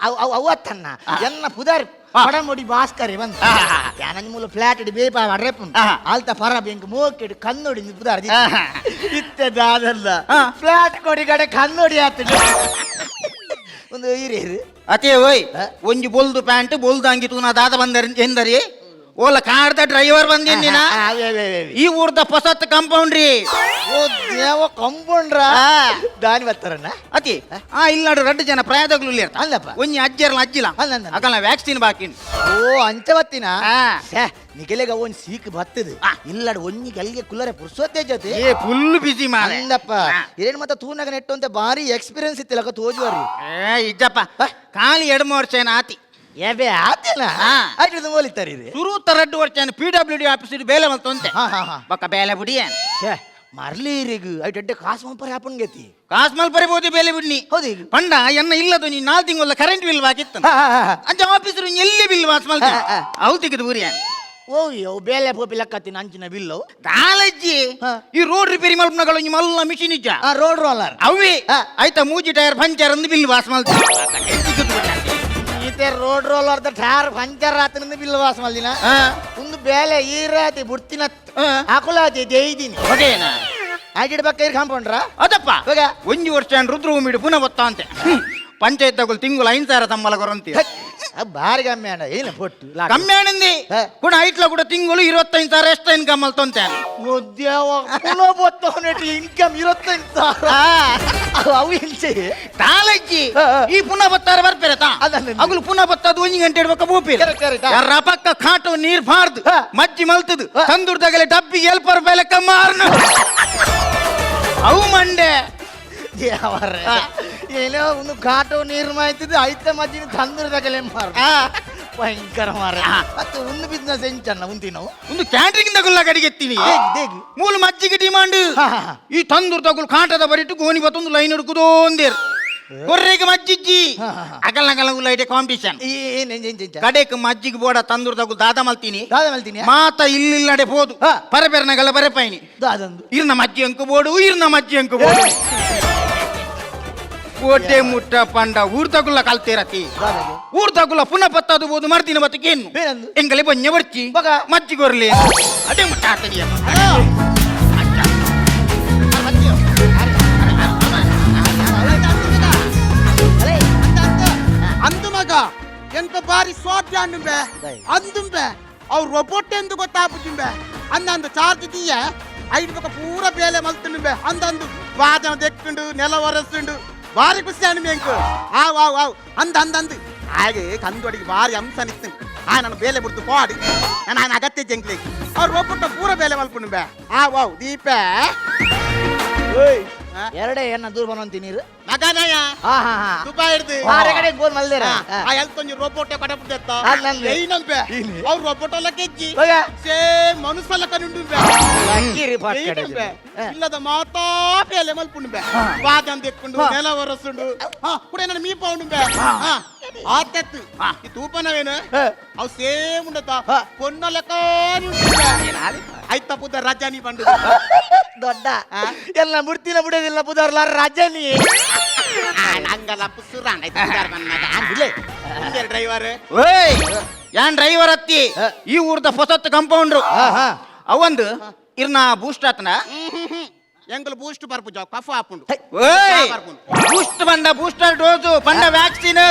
ಅವತ್ತನ್ನ ಎನ್ನ ಪುದಾರ್ ಪಡಮುಡಿ ಭಾಸ್ಕರಿ ಬಂದು ಯಾನಂಜಿ ಮೂಲ ಫ್ಲಾಟ್ ಇಡಿ ಬೇಪ ಅಡ್ರೆಪ್ಪು ಆಲ್ತ ಪರ ಬೆಂಕ್ ಮೋಕೆಡು ಕನ್ನೋಡಿ ಪುದಾರ್ ಇತ್ತೆ ದಾದಲ್ಲ ಫ್ಲಾಟ್ ಕೊಡಿ ಕಡೆ ಕನ್ನೋಡಿ ಆತು ಒಂದು ಇರಿ ಇರು. ಅತೇ ಓಯ್, ಒಂಜಿ ಬೊಲ್ದು ಪ್ಯಾಂಟ್ ಬೊಲ್ದು ಅಂಗಿ ತೂನ ದಾದ ಬಂದರಿ ಎಂದರಿ ಓಲ ಕಾರ್ದ ಡ್ರೈವರ್ ಬಂದಿನ. ಆ, ಅವೇ, ಅವೇ, ಅವೇ, ಅವೇ. ಈ ಊರ್ದ ಪೊಸತ್ ಕಂಪೌಂಡ್ರಿ. ಓ ದೇವ, ಕಂಪೌಂಡ್ರ ದಾನಿ ಬರ್ತಾರಣ್ಣ. ಅತಿ ಆ ಇಲ್ಲಾಡು ರಡ್ಡು ಜನ ಪ್ರಾಯದಗ್ಲು ಇರ್ತ. ಅಲ್ಲಪ್ಪ. ಒಂಜಿ ಅಜ್ಜರ್ಲ ಅಜ್ಜಿಲ. ಅಲ್ಲ, ಅಲ್ಲ. ಅಕಲ್ನ ವ್ಯಾಕ್ಸಿನ್ ಬಾಕಿ. ಓ ಅಂಚ ಬತ್ತಿನ. ಆ. ಛೇ, ನಿಖಿಲೆಗ ಒಂಜಿ ಸೀಕ್ ಬತ್ತದು ಇಲ್ಲಾಡು ಒಂಜಿ ಗಲ್ಗೆ ಕುಲ್ಲರೆ ಪುರ್ಸೊತ್ತೆ ಜೊತೆ. ಏ ಫುಲ್ ಬಿಸಿ ಮಾರೆ. ಅಂದಪ್ಪ ಏನ್ ಮತ್ತೆ ತೂನಾಗ ನೆಟ್ಟು ಅಂತ ಭಾರಿ ಎಕ್ಸ್ಪೀರಿಯನ್ಸ್ ಇತ್ತಿಲ್ಲ ತೋಜುವರಿ. ಏ ಇಜ್ಜಪ್ಪ, ಖಾಲಿ 2-3 ವರ್ಷ ಏನ ಆತಿ. ಏಬೆ ಆತೇನ? ಆ. ಆಯ್ತು ಮೋಲಿತಾರೆ ಇದು. ಸುರೂತ 2 ವರ್ಷ PWD office ಬೇಲೆ ಮಲ್ತೊಂತೆ. ಹಾ, ಹಾ, ಹಾ. ಬೊಕ್ಕ ಬೇಲೆ ಬುಡಿ. ಛೇ ಮರ್ಲಿ ಇರಿಗು ಐಟ್ ಎಡ್ಡೆ ಕಾಸು ಮಂಪರಿ ಹಾಪನ್ಗೆತಿ. ಕಾಸ್ ಮಲ್ಪರಿ ಬೋದು ಬೇಲೆ ಬಿಡ್ನಿ. ಹೌದು ಈಗ. ಪಂಡ ಎನ್ನ ಇಲ್ಲದು ನೀ 4 ತಿಂಗಳ ಕರೆಂಟ್ ಬಿಲ್ ಬಾಕಿತ್ತು. ಹಾ, ಹಾ, ಹಾ. ಅಂಚ ಆಫೀಸರ್ ಎಲ್ಲಿ ಬಿಲ್ ವಾಸ್ ಮಲ್ತ. ಹಾ, ಹಾ. ಅವು ತೆಗೆದು ಬುರಿ. ಓ ಯೋ ಬೇಲೆ ಪೋಪಿ ಲೆಕ್ಕತ್ತಿನ ಅಂಚಿನ ಬಿಲ್ಲು. ಕಾಲಜ್ಜಿ. ಹಾ. ಈ ರೋಡ್ ರಿಪೇರಿ ಮಲ್ಪನಗಳು ನಿಮ್ಮ ಮಲ್ಲ ಮಿಷಿನ್ ಇಜ್ಜ? ಆ ರೋಡ್ ರೋಲರ್. ಅವೇ. ಹಾ. ಆಯ್ತಾ ಮೂಜಿ ಟೈರ್ ಪಂಚರ್ ಅಂದು ಬಿಲ್ ವಾಸ್ ಮಲ್ತ. ಈತೆ road roller tyre puncture ಆತನಿಂದ bill was ಮಲ್ದಿನ. ಒಂದು ಬೇಲೆ ಈರಾತಿ ಬುಡ್ತಿನ. ಹಾ. ಅಕುಲಾತಿ ದೇಯ್ದಿನಿ. ಹೊಗೇನ. ಆಯ್ತು ಬಕ್ಕ ಇರ್ ಕಾಂಪೌಂಡ್ರ. ಅದಪ್ಪ. ಹೋಗ. ಒಂಜಿ ವರ್ಷ ರುದ್ರಭೂಮಿ ಪುನಃ ಬತ್ತ ಅಂತೆ ಪಂಚಾಯತ್ ತಗೊಳ್ ತಿಂಗಳು 5,000 ಸಂಬಳ ಕೊರಂತಿ. ಬಾರಿ ಕಮ್ಮಿ ಅಣ್ಣ ಏನು ಪೊಟ್ಟು. ಕಮ್ಮಿ ಆನಂದಿ. ಹಾ. ಕೂಡ ಐಟ್ಲ ಕೂಡ ತಿಂಗಳು 25,000 ಎಷ್ಟು ಇನ್ಕಮ್ ಮಲ್ತೊಂತೆ. ಇನ್ಕಮ್ 25,000 ಅವು ಇಂಚೆ. ತಾಲಜ್ಜಿ. ಹಾ, ಹಾ. ಈ ಪುನಃ ಬತ್ತಾರ ಬರ್ಪೇರೆ ತಾ. ಅದನ್ನ. ಅಗುಲು ಪುನಃ ಬತ್ತದು ಒಂಜಿ ಗಂಟೆ ಇಡ್ಬೇಕ ಬೋಪೇರು. Correct, correct, ಹಾ. ರಪಕ್ಕ ಖಾಟು ನೀರ್ ಬಾರ್ದು. ಹಾ. ಮಜ್ಜಿ ಮಲ್ತದು. ಹಾ. ತಂದೂರ್ದಾಗಲೆ ಡಬ್ಬಿ ಎಲ್ಪರ್ ಬೇಲೆಕ್ಕ ಮಾರ್ನು ಅವು ಮಂಡೆ. ದೇವರೇ, ಏನೋ ಒಂದು ಕಾಟು ನೀರು ಮಾಯ್ತಿದ್ದು ಐತ ಮಜ್ಜಿನ ತಂದೂರ್ದಾಗಲೇ ಮಾರ. ಭಯಂಕರ ಮಾರ. ಮತ್ತೆ ಒಂದು ಬಿಸ್ನೆಸ್ ಎಂಚಣ್ಣ ಉಂತಿ ನಾವು? ಒಂದು ಕ್ಯಾಂಟ್ರಿಂಗ್ ತಗುಲ್ಲ ಕಡೆಗೆ ಎತ್ತೀನಿ. ದೇಗ್ ದೇಗ್. ಮೂಲ ಮಜ್ಜಿಗೆ ಡಿಮಾಂಡ್. ಹಾ, ಹಾ, ಹಾ. ಈ ತಂದೂರ್ ತಗುಲ್ ಕಾಟದ ಬರಿಟ್ಟು ಗೋಣಿ ಬತ್ತೊಂದು ಲೈನ್ ಹುಡುಕುದೋಂದೇರ್ ಕೊರ್ರೆಗೆ ಮಜ್ಜಿಜ್ಜಿ. ಹಾ, ಹಾ, ಹಾ. ಅಗಲ್ ನಗಲ ಉಲ್ಲ ಕಾಂಪಿಟಿಷನ್. ಏನ್ ಎಂಚ ಎಂಚ ಎಂಚ? ಕಡೆಕ್ ಮಜ್ಜಿಗೆ ಬೋಡ ತಂದೂರ್ ತಗುಲ್ ದಾದ ಮಲ್ತೀನಿ. ದಾದ ಮಲ್ತೀನಿ. ಮಾತ ಇಲ್ಲಿಲ್ಲಡೆ ಪೋದು. ಹಾ. ಪರಪೆರನಗಲ ಬರೆಪಾಯಿನಿ. ದಾದಂದು. ಇರ್ನ ಮಜ್ಜಿ ಅಂಕು ಬೋಡು, ಇರ್ನ ಮಜ್ಜಿ ಅಂಕು ಬೋಡು. ಕೋಟೆ ಮುಟ್ಟ ಪಂಡ ಊರ್ ತಗುಲ್ಲ ಕಲ್ತೇರತಿ. ದಾದಾಗೆ. ಊರ್ ತಗುಲ್ಲ ಪುನಃ ಪತ್ತದು ಬೋದು ಮರ್ದಿನ ಬತ್ತಕೇನು. ಏನಂದು? ಎಂಗಲೆ ಬೊಂಜ ಬರ್ಚಿ. ಬಗ. ಮಜ್ಜಿ ಕೊರ್ಲಿ ಅದೇ ಮುಟ್ಟ ಆತನಿಯಮ್ಮ. ಅಂದು ಮಗ ಎಂತ ಬಾರಿ ಸೋಟ್ಯ ಅಂದುಂಬೆ. ಅಂದುಂಬೆ ಅವ್ ರೋಬೋಟ್ ಎಂದು ಗೊತ್ತಾಪುಜುಂಬೆ ಅಂದಂದು ಚಾರ್ಜ್ ತೀಯ ಐದು ಪಕ್ಕ ಪೂರ ಬೇಲೆ ಮಲ್ತುಂಬೆ ಅಂದಂದು ವಾದನ ದೆಕ್ಕುಂಡು ನೆಲ ಒರೆಸುಂಡು ಬಾರಿ ಖುಷಿ ಅನುಂಬೆ ಎಂಕು ಆವ್ ಆವ್ ಆವ್ ಅಂದ ಅಂದ ಅಂದು ಹಾಗೆ ಕಂದೊಡಿಗೆ ಬಾರಿ ಅಂಶ ನಿತ್ತು ಆ ನಾನು ಬೇಲೆ ಬಿಡ್ತು ಪಾಡಿ ನಾನು ಅಗತ್ಯ ಜಂಕ್ಲಿ ಅವ್ರು ರೋಬೋಟ್ ಪೂರ ಬೇಲೆ ಮಲ್ಪುಂಬೆ ಆವ್ ಆವ್ ದೀಪ. ಓಯ್, ಎರಡೇ ಏನ ದೂರ ಬಂದಂತಿ ನೀರು. ಮಗನಯ ಹಾ ಹಾ ಹಾ ದುಬೈ ಹಿಡ್ದು ಆರೆ ಕಡೆ ಗೋಲ್ ಮಲ್ದೇರ ಆ ಎಲ್ತೊಂಜಿ ರೋಬೋಟ್ ಕಡಪುದೆತ್ತ ಆ, ನಂದು. ಏಯ್ನಂಬೆ ಅವ್ರು ರೋಬೋಟ್ ಎಲ್ಲ ಕೆಜ್ಜಿ ಒಗ. ಸೇಮ್ ಮನುಷ್ಯ ಲೆಕ್ಕ ನಿಂಡುಂಬೆ ಲಕ್ಕಿರಿ ಪಾಟ್ ಕಡೆ ಏಯ್ನಂಬೆ ಇಲ್ಲದ ಮಾತಾ ಪೇಲೆ ಮಲ್ಪುಂಡುಂಬೆ ಬಾಜನ್ ದೆಕ್ಕುಂಡು ನೆಲ ಒರಸುಂಡು ಹಾ ಕೂಡ ನನ್ನ ಮೀಪ ಉಂಡುಂಬೆ ಹಾ ಆತೆತ್ತು ಈ ತೂಪನವೇನು ಅವು ಸೇಮ್ ಉಂಡತ ಪೊನ್ನ ಲೆಕ್ಕ ಐತ ಪುದ ರಜನಿ ಬಂಡು ದೊಡ್ಡ ಎಲ್ಲ ಮುಡ್ತಿನ ಬಿಡೋದಿಲ್ಲ ಬುಧಾರ್ಲ ರಜನಿ ಅಂಗಲ ಪುಸುರಾಂಡ ಡ್ರೈವರ್ ಓಯ್ ಯಾನ್ ಡ್ರೈವರ್ ಅತ್ತಿ ಈ ಊರ್ದ ಹೊಸತ್ ಕಂಪೌಂಡ್ರು ಅವಂದು ಇರ್ನ ಬೂಸ್ಟ್ ಆತನ ಎಂಗಲ್ ಬೂಸ್ಟ್ ಬರ್ಪುಜ ಕಫ ಆಪುಂಡು ಓಯ್ ಬೂಸ್ಟ್ ಬಂದ ಬೂಸ್ಟರ್ ಡೋಸು ಪಂಡ ವ್ಯಾಕ್ಸಿನ್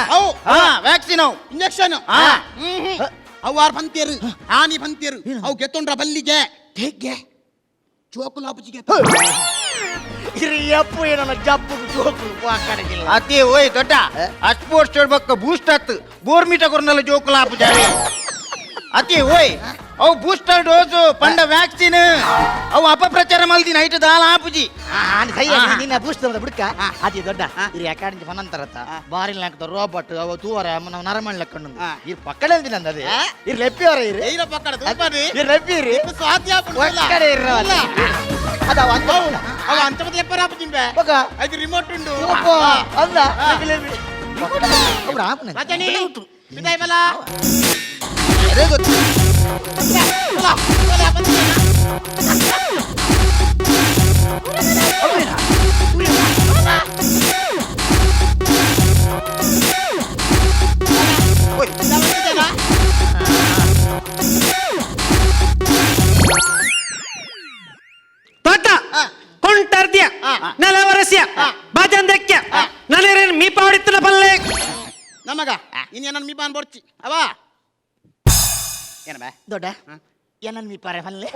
ಅವು ಹಾ ವ್ಯಾಕ್ಸಿನ್ ಅವು ಇಂಜೆಕ್ಷನ್ ಹಾ. ಅವು ಆರ್ ಬಂತೇರು ಆನಿ ಬಂತೇರು ಅವು ಗೆತ್ತೊಂಡ್ರ ಬಲ್ಲಿಗೆ ಹೇಗೆ ಚೋಕುಲಾಪುಜಿಗೆ ಇರಿಯಪ್ಪು ಏನೋ ಜಪ್ಪು ಜೋಕು ಪಾಕಡಗಿಲ್ಲ ಅತಿ ಓಯ್ ದೊಡ್ಡ ಆ ಸ್ಪೋರ್ಟ್ಸ್ ಬಕ್ಕ ಬೂಸ್ಟ್ ಆತ್ ಬೋರ್ ಮೀಟ ಕೊರ್ನಲ್ಲ ಜೋಕುಲಾಪು ಜಾವೆ ಅತಿ ಓಯ್ ಅವು ಬೂಸ್ಟರ್ ಡೋಸು ಪಂಡ ವ್ಯಾಕ್ಸಿನ್ ಅವು ಅಪಪ್ರಚಾರ ಮಲ್ದಿನ ಐಟ್ ದಾಲ ಆಪುಜಿ ಸಹಿ ನಿನ್ನ ಬೂಸ್ಟ್ ಬಿಡ್ಕ ಅತಿ ದೊಡ್ಡ ಇರಿ ಅಕಾಡೆಮಿ ಫನಂತರತ್ತ ಬಾರಿ ಲೆಕ್ಕದ ರೋಬೋಟ್ ಅವ ತೂವರ ನಾವು ನರಮಣಿ ಲೆಕ್ಕಂಡು ಇರ್ ಪಕ್ಕಡೆ ಅಂದಿನ ಅದೇ ಇರ್ ಲೆಪ್ಪಿ ಅವರ ಇರಿ ಏನ ಪಕ್ಕಡ ತೂಪರಿ ಇರ್ ಲೆಪ್ಪಿ ಇರಿ ಸ್ವಾತಿ ಆಪುಂಡು ಒಕ್ಕಡೆ ಇರ್ರ ಅದ ಅವ ಅವ ಅಂಚಮದ ಎಪ್ಪರ ಆಪುಜಿಂಬೆ ಒಗ ಐದು ರಿಮೋಟ್ ಉಂಡು ಒಬ್ಬ ಅಲ್ಲ ಲೆಪ್ಪಿ ಒಬ್ರು ಆಪುನ ರಜನಿ ಬಿದಾಯ್ ಬಲ ಅದೇ ಗೊತ್ತು ತೋಟ ಕೊಂಟರ್ದ್ಯ ನೆಲವರಸ್ಯ ಬಾಜಂದಕ್ಯ ನನೇರೇನು ಮೀಪ ಹೊಡಿತನ ಪಲ್ಲೆ ನಮಗ ಇನ್ನೇನ ಮೀಪಾನ್ ಬರ್ಚಿ ಅವ ಏನ ಬಾ ದೊಡ್ಡ ಏನನ್ ಮೀಪಾರೆ ಪಲ್ಲೆ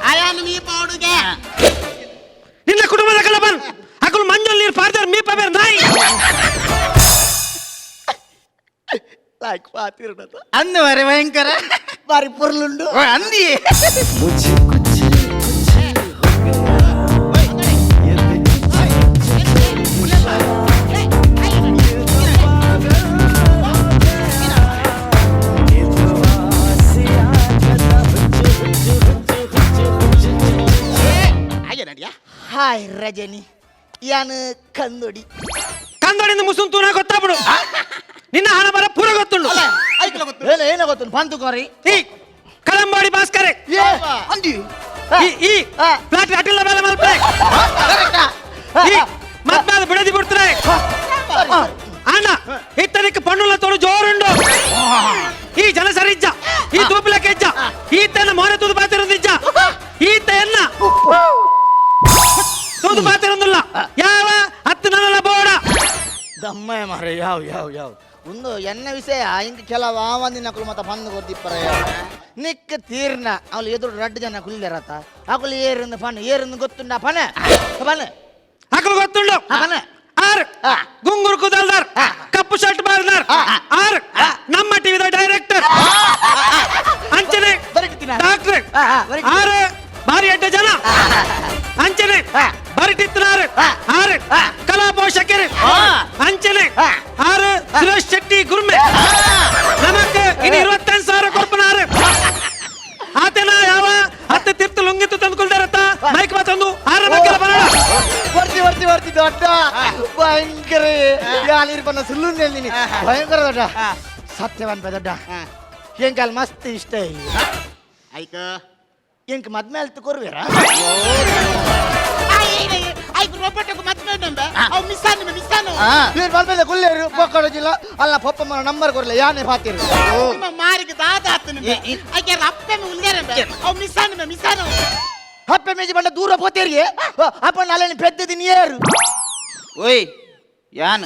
ಆಯಾನು ಮೀಪ ಹುಡುಗೆ ನಿನ್ನ ಕುಟುಂಬದ ಕಲಬನ್ ಅಕುಲ್ ಮಂಜಲ್ ನೀರು ಪಾರ್ದರ್ ಮೀಪ ಬೇರ್ ನಾಯಿ ಲೈಕ್ ಪಾತಿರ್ಡತ ಅಂದು ಮರೆ ಭಯಂಕರ ಬಾರಿ ಪೊರ್ಲುಂಡು ಓಯ್ ಅಂದಿ ಹಾಗೆ ನಡಿಯಾ ಹಾಯ್ ರಜನಿ ಯಾನು ಕಂದೊಡಿ ಕಂದಡಿಂದ ಮುಸುನ್ ತೂನ ಗೊತ್ತಾಬಿಡು ನಿನ್ನ ಹಣ ಬರ ಪೂರ ಗೊತ್ತುಂಡು ಐಕ್ಲ ಗೊತ್ತು ಏನ ಏನ ಗೊತ್ತು ಪಂತು ಕೋರಿ ಈ ಕಳಂಬಾಡಿ ಭಾಸ್ಕರೆ ಏ ಅಂದಿ ಈ ಈ ಪ್ಲಾಟ್ ಅಟಿಲ್ಲ ಮೇಲೆ ಮಲ್ಪೆ ಈ ಮತ್ಮಾದ ಬಿಡದಿ ಬಿಡ್ತಾರೆ ಅಣ್ಣ ಇತ್ತನಿಕ್ಕೆ ಪಣ್ಣುಲ ತೋಡು ಜೋರುಂಡು ಈ ಜನಸರಿಜ್ಜ ಈ ತೂಪಿಲ ಕೆಜ್ಜ ಈತನ ಮೋನೆ ತೂದು ಪಾತಿರುಂದಿಜ್ಜ ಈತ ಎನ್ನ ತೂದು ಪಾತಿರುಂದಿಲ್ಲ ಯಾವ ಹತ್ತು ನನ್ನಲ್ಲ ಬೋಡ ದಮ್ಮಯ್ಯ ಮಾರೆ ಯಾವ ಯಾವ ಯಾವ ಒಂದು ಎನ್ನ ವಿಷಯ ಇಂಕ ಕೆಲವು ಆವಂದಿನ ಮತ್ತ ಬಂದು ಕೊರ್ದಿಪ್ಪರ ನಿಕ್ಕ ತೀರ್ನ ಅವಳು ಎದುರು ರಡ್ಡು ಜನ ಕುಲ್ದಿರತ್ತ ಅಕುಲು ಏರಿಂದ ಪಣ ಏರಿಂದ ಗೊತ್ತುಂಡ ಪಣ ಪಣ ಅಕಲು ಗೊತ್ತುಂಡು ಪಣ ಆರ್ ಗುಂಗುರು ಕುದಲ್ದಾರ್ ಕಪ್ಪು ಶರ್ಟ್ ಬಾರ್ದಾರ್ ಆರ್ ನಮ್ಮ ಟಿವಿದ ಡೈರೆಕ್ಟರ್ ಅಂಚನೆ ಬರಟಿತ್ತಿನ? ಡಾಕ್ಟರ್ ಆ, ಆ, ಬರಟಿತ್ತಿನ. ಆರ್ ಭಾರಿ ಅಡ್ಡ ಜನ ಅಂಚನೆ ಬರಟಿತ್ತನಾರ್ ಆರ್ ಕಲಾ ಪೋಷಕರು ಅಂಚನೆ ಆರ್ ಸುರೇಶ್ ಶೆಟ್ಟಿ ಗುರ್ಮೆ ನಮಕ್ ಇನ್ನು 25,000 ಕೊರ್ಪನಾರ್ ಆತನ ಯಾವ ಹತ್ತು ತೀರ್ಥ ಲುಂಗಿತ್ತು ತಂದುಕೊಳ್ತಾರತ್ತ ಮೈಕ್ ಮಾತೊಂದು ಆರ ಮಕ್ಕಳ ಬರೋಣ ಬರ್ತಿ ಬರ್ತಿ ಬರ್ತಿ ದೊಡ್ಡ ಭಯಂಕರ ಯಾಲಿರ್ಪನ್ನ ಸುಳ್ಳು ನೀನು ಭಯಂಕರ ದೊಡ್ಡ ಸತ್ಯವನ್ಪ ದೊಡ್ಡ ಎಂಕಲ್ ಮಸ್ತ್ ಇಷ್ಟ ಇಲ್ಲಿ ಐಕ ಎಂಕ್ ಮದ್ಮೇಲೆ ಕೊರ್ವೀರಾ ಐಕ್ ರೋಬೋಟ್ ಮದ್ವೆ ಉಂಡು ಅವು ಮಿಸ್ ಆನು ಮಿಸ್ ಆನು ಇವ್ರು ಮಲ್ಪೆದ ಕುಲ್ಲೇರು ಪೊಕ್ಕಡೋಜಿಲ್ಲ ಅಲ್ಲ ಪೊಪ್ಪ ಮನ ನಂಬರ್ ಕೊರ್ಲೆ ಯಾನೆ ಪಾತಿರು ನಿಮ್ಮ ಮಾರಿಗೆ ದಾದ ಆತನು ಐಕೆ ಅಪ್ಪೆ ಉಲ್ಲೇರಂಬೆ ಅವು ಮಿಸ್ ಆನು ಮಿಸ್ ಆನು ಅಪ್ಪೆ ಮೇಜಿ ಬಂಡ ದೂರ ಪೋತೇರಿಗೆ ಅಪ್ಪ ನಾಳೆ ಪೆದ್ದದಿ ನೀರು ಓಯ್ ಯಾನ್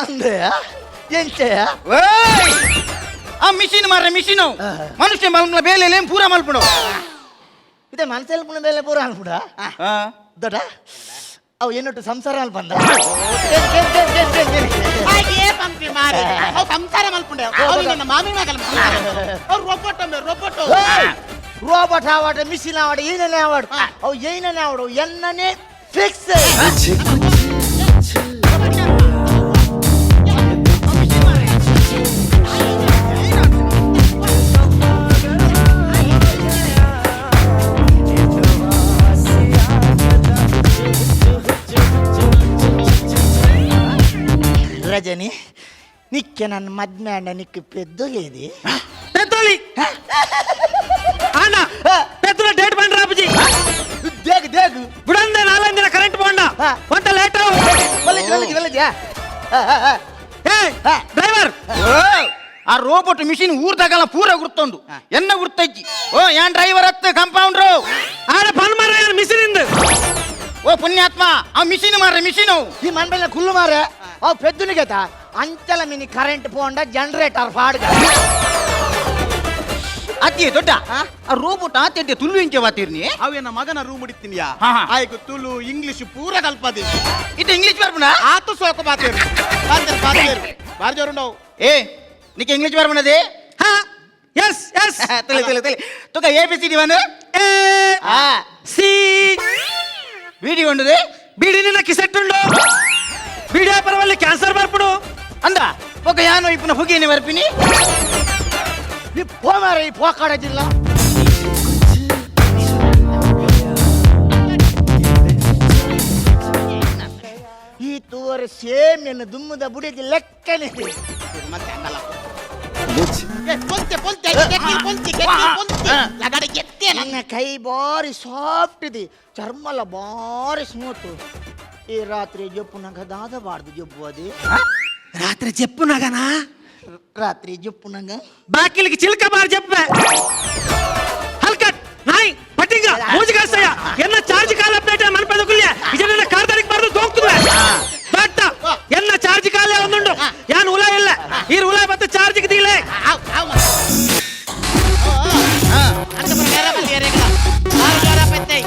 ಅಂದೆಯ ಎಂಚೆಯ ಓಯ್ ಆ ಮಿಷಿನ್ ಮಾರ್ರೆ ಮಿಷಿನ್ ಮನುಷ್ಯ ಮಲ್ಪನ ಬೇಲೆ ಪೂರ ಮಲ್ಪಡು ಇದೆ ಮನಸ್ಸಲ್ಲಿ ಪುಣ ಮೇಲೆ ಪೂರ ಅನ್ಬಿಡ ದೊಡ್ಡ ಅವು ಏನೊಟ್ಟು ಸಂಸಾರ ಅಲ್ಪ ಬಂದ ಹಾಗೆ ಪಂಪಿ ಮಾರಿ ಅವು ಸಂಸಾರ ಮಲ್ಪುಂಡೆ ಅವು ನನ್ನ ಮಾಮಿ ಮಗಲ ಅವ್ರು ರೋಬೋಟ್ ಅಂಬೆ ರೋಬೋಟ್ ರೋಬೋಟ್ ಆವಾಡ ಮಿಷಿನ್ ಆವಾಡ ಏನನೇ ಆವಾಡು ಅವು ಏನನೇ ಆವಾಡು ಎನ್ನನೇ ಫಿಕ್ಸ್. ರಜನಿ, ನಿಕ್ಕೆ ನನ್ನ ಮದ್ಮೆ ಅಣ್ಣ ನಿಕ್ಕೆ ಪೆದ್ದೊಲೇದಿ? ಪೆದ್ದೋಲಿ ಅಣ್ಣ, ಪೆದ್ದಲ ಡೇಟ್ ಬಂದ್ರ ಅಪ್ಪಾಜಿ. ದೇಗ್ ದೇಗ್. ಬಿಡಂದೆ ನಾಲ್ಕು ದಿನ ಕರೆಂಟ್ ಬಂಡ ಒಂತ ಲೇಟ್. ಒಳ್ಳೆಜಿ ಒಳ್ಳೆಜಿ ಒಳ್ಳೆಜಿ. ಏ ಡ್ರೈವರ್. ಆ ರೋಬೋಟ್ ಮಿಷಿನ್ ಊರ್ದಾಗಲ್ಲ ಪೂರ ಗುರ್ತೊಂದು ಎನ್ನ ಗುರ್ತಜ್ಜಿ. ಓ ಯಾನ್ ಡ್ರೈವರ್ ಹತ್ತು ಕಂಪೌಂಡ್ರು. ಆಡ ಬಂದ್ ಮಾರ ಮಿಷಿನ್ ಇಂದ. ಓ ಪುಣ್ಯಾತ್ಮ, ಆ ಮಿಷಿನ್ ಮಾರ ಮಿಷಿನ್. ಈ ಮನ್ಬೆಲ್ಲ ಕುಲ್ಲು ಮಾರೆ ಅವು ಪೆದ್ದುನಿಗೆತ ಅಂಚಲ ಮಿನಿ ಕರೆಂಟ್ ಪೋಂಡ ಜನರೇಟರ್ ಫಾಡ್ಗ. ಅತಿ ದೊಡ್ಡ ಆ ರೋಬೋಟ್ ಆತೆಡ್ಡೆ ತುಲ್ಲು ಇಂಚೆ ವಾತಿರ್ನಿ. ಅವೇನ ಮಗನ ರೂಮ್ ಹಿಡಿತೀನಿಯಾ? ಹಾ, ಹಾ. ಆಯ್ತು, ತುಳು ಇಂಗ್ಲಿಷ್ ಪೂರ ಕಲ್ಪದಿ. ಇದು ಇಂಗ್ಲಿಷ್ ಬರ್ಪುನ? ಆತು ಸೋಕ ಬಾತೇರು ಬಾತೇರು ಬಾತೇರು ಬಾರಿ ಜೋರುಂಡವು. ಏ ನಿಕ್ಕೆ ಇಂಗ್ಲಿಷ್ ಬರ್ಪುನದೇ? ಹಾ, ಎಸ್ ಎಸ್. ತುಳಿ ತುಳಿ ತುಳಿ ತುಕ A B C D one. A ಆ ಸಿ. ಬಿಡಿ ಉಂಡುದೆ. ಬಿಡಿ ನಿನ್ನ ಕಿಸೆಟ್ಟುಂಡು, ಬಿಡಿ ಪರವಲ್ಲಿ ಕ್ಯಾನ್ಸರ್ ಬರ್ಪುಡು. ಅಂದ ఒక ಯಾನು ಇಪ್ಪನ ಹುಗಿನಿ ಬರ್ಪಿನಿ. ಈ ಪೋ ಮಾರೆ, ಈ ಪೋಕಾಡ ಜಿಲ್ಲ. ಈ ತೂವರ ಸೇಮ್ ಎನ್ನು ದುಮ್ಮದ ಬುಡಿದ ಲೆಕ್ಕನೆ. ಮತ್ತೆ ಅಂಗಲ್ಲ. ಏ, ಪೊಲ್ತೆ ಪೊಲ್ತೆ ಕೆಕ್ಕಿ ಪೊಲ್ತಿ ಕೆಕ್ಕಿ ಪೊಲ್ತಿ ಲಗಡ ಎತ್ತೆ. ನನ್ನ ಕೈ ಬಾರಿ ಸಾಫ್ಟ್ ಇದೆ, ಚರ್ಮಲ ಬಾರಿ ಸ್ಮೂತ್. ಈ ರಾತ್ರಿ ಜಪ್ಪು ನಂಗ ದಾದಬಾರ್ದು ಜಬ್ಬು ಅದೇ. ರಾತ್ರಿ ಜಪ್ಪು ನಗನಾ? ರಾತ್ರಿ ಜಪ್ಪು ನಂಗ ಬಾಕಿಲಿಗೆ ಚಿಲ್ಕ ಬಾರ್ ಜಪ್ಪೆ ಹಲ್ಕಟ್ ನಾಯಿ ಪಟ್ಟಿಂಗ ಮೂಜಿಗಾಸಯ್ಯ ಎನ್ನ ಚಾರ್ಜ್ ಕಾಲ ಅಪ್ಡೇಟ್ ಮನ್ಪದಕುಲ್ಯ ಇದನ್ನ ಕಾರ್ದಾರಿಗೆ ಬರೆದು ದೋಗ್ತದೆ ದೊಡ್ಡ ಎನ್ನ ಚಾರ್ಜ್ ಕಾಲೇ ಒಂದುಂಡು. ಯಾನ್ ಉಲ ಇಲ್ಲ, ಈ ಉಲ ಮತ್ತೆ ಚಾರ್ಜ್ ದಿಲೆ. ಆವ್ ಆವ್ ಅಂತ ಬರ ಬಲ್ಲಿ ಏರೇಗಳ ಬಾರಿ ಜೋರ ಪತ್ತೆ.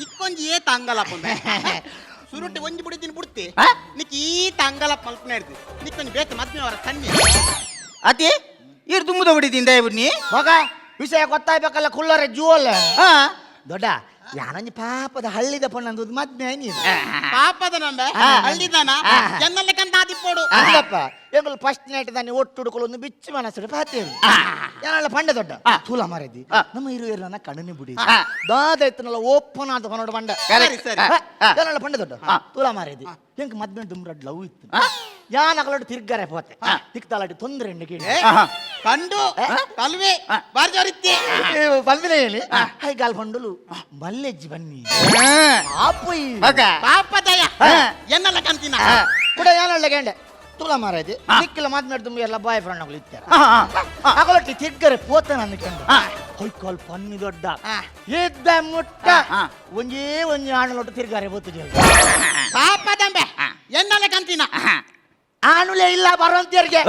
ಇಕ್ಕೊಂಜಿ ಏ ತಂಗಲಪ್ಪ ಸುರುಟಿ ಒಂಜಿ ಬುಡಿದಿನ ಬುಡ್ತಿ ನಿಕ್ ಈ ತಂಗಲಪ್ಪ ಮಲ್ಪನ ಹಿಡ್ದು ನಿಕ್ಕೊಂಜಿ ಬೇತ ಮದ್ಮೆ ಅವರ ಸನ್ನಿ. ಅತಿ ಇರ್ ದುಮ್ಮದ ಹೊಡಿದಿಂದ ಇವ್ನಿ. ಮಗ ವಿಷಯ ಗೊತ್ತಾಯ್ಬೇಕಲ್ಲ ಕುಳ್ಳರೆ ಜೂವಲ್ಲ. ಹಾ. ದೊಡ್ಡ ಯಾನಂಜಿ ಪಾಪದ ಹಳ್ಳಿದ ಪಣ್ಣಂದು ಮದ್ಮೆ ನೀನು. ಪಾಪದ ನಂಬೆ ಹಳ್ಳಿದಾನ ಎನ್ನಲ್ಲ ಕಂದ ಆದಿಪ್ಪೋಡು. ಅಲ್ಲಪ್ಪ, ಎಂಗುಲು ಫಸ್ಟ್ ನೈಟ್ ದಾನಿ ಒಟ್ಟು ಹುಡುಕಲು ಬಿಚ್ಚು ಮನಸ್ಸು ಪಾತೇರು ಏನಲ್ಲ ಪಂಡ ದೊಡ್ಡ ಥೂಲ ಮಾರದಿ ನಮ್ಮ ಇರುವೆಲ್ಲ ಕಣ್ಣನೆ ಬುಡಿ ದಾದ ಇತ್ತನಲ್ಲ ಓಪನ್ ಆದ ಪನೋಡು ಪಂಡ. ಸರಿ ಸರಿ. ಏನಲ್ಲ ಪಂಡ ದೊಡ್ಡ ತೂಲ ಮಾರದಿ ಎಂಕ್ ಮದ್ಮೆ ದುಮ್ರಡ್ ಲವ್ ಇತ್ತು. ಯಾನ್ ಅಗಲಡು ತಿರ್ಗಾರೆ ಪೋತೆ ತಿಕ್ತಾಲಾಟಿ ತೊಂದರೆ ಎಣ್ಣೆ ಕೇಳಿ. ಕಂಡು ಕಲ್ವೆ ಬಾರಿ ಜೋರಿತ್ತಿ. ಬಂದಿನ ಹೇಳಿ ಹೈಗಾಲ್ ಪಂಡುಲು ಮಲ್ಲೆಜ್ಜಿ ಬನ್ನಿ ಆಪೊಯ್. ಪಾಪದಯ ಎನ್ನಲ್ಲ ಕಂತಿನ. ಕೂಡ ಯಾನಲ್ಲ ಗಂಡೆ ತುಲ ಮಾರಾಯ್ತಿ ನಿಕ್ಕಿಲ್ಲ ಮಾತ್ನಾಡ್ ತುಂಬ ಎಲ್ಲ ಬಾಯ್ ಫ್ರೆಂಡ್ ಅಗಳು ಇತ್ತಾರೆ ಅಗಲಟ್ಟಿ ತಿಗ್ಗರೆ ಪೋತ ನನ್ನ ಕಂಡು ಹೊಯ್ಕಾಲ್ ಪನ್ನಿ ದೊಡ್ಡ ಇದ್ದ ಮುಟ್ಟ ಒಂಜೇ ಒಂಜಿ ಆಣಲೊಟ್ಟು ತಿರ್ಗಾರೆ ಬೋತು. ಪಾಪದಂಬೆ ಎನ್ನಲ್ಲ ಕಂತಿನ. ಆಣುಲೇ ಇಲ್ಲ ಬರುವಂತೇರಿಗೆ.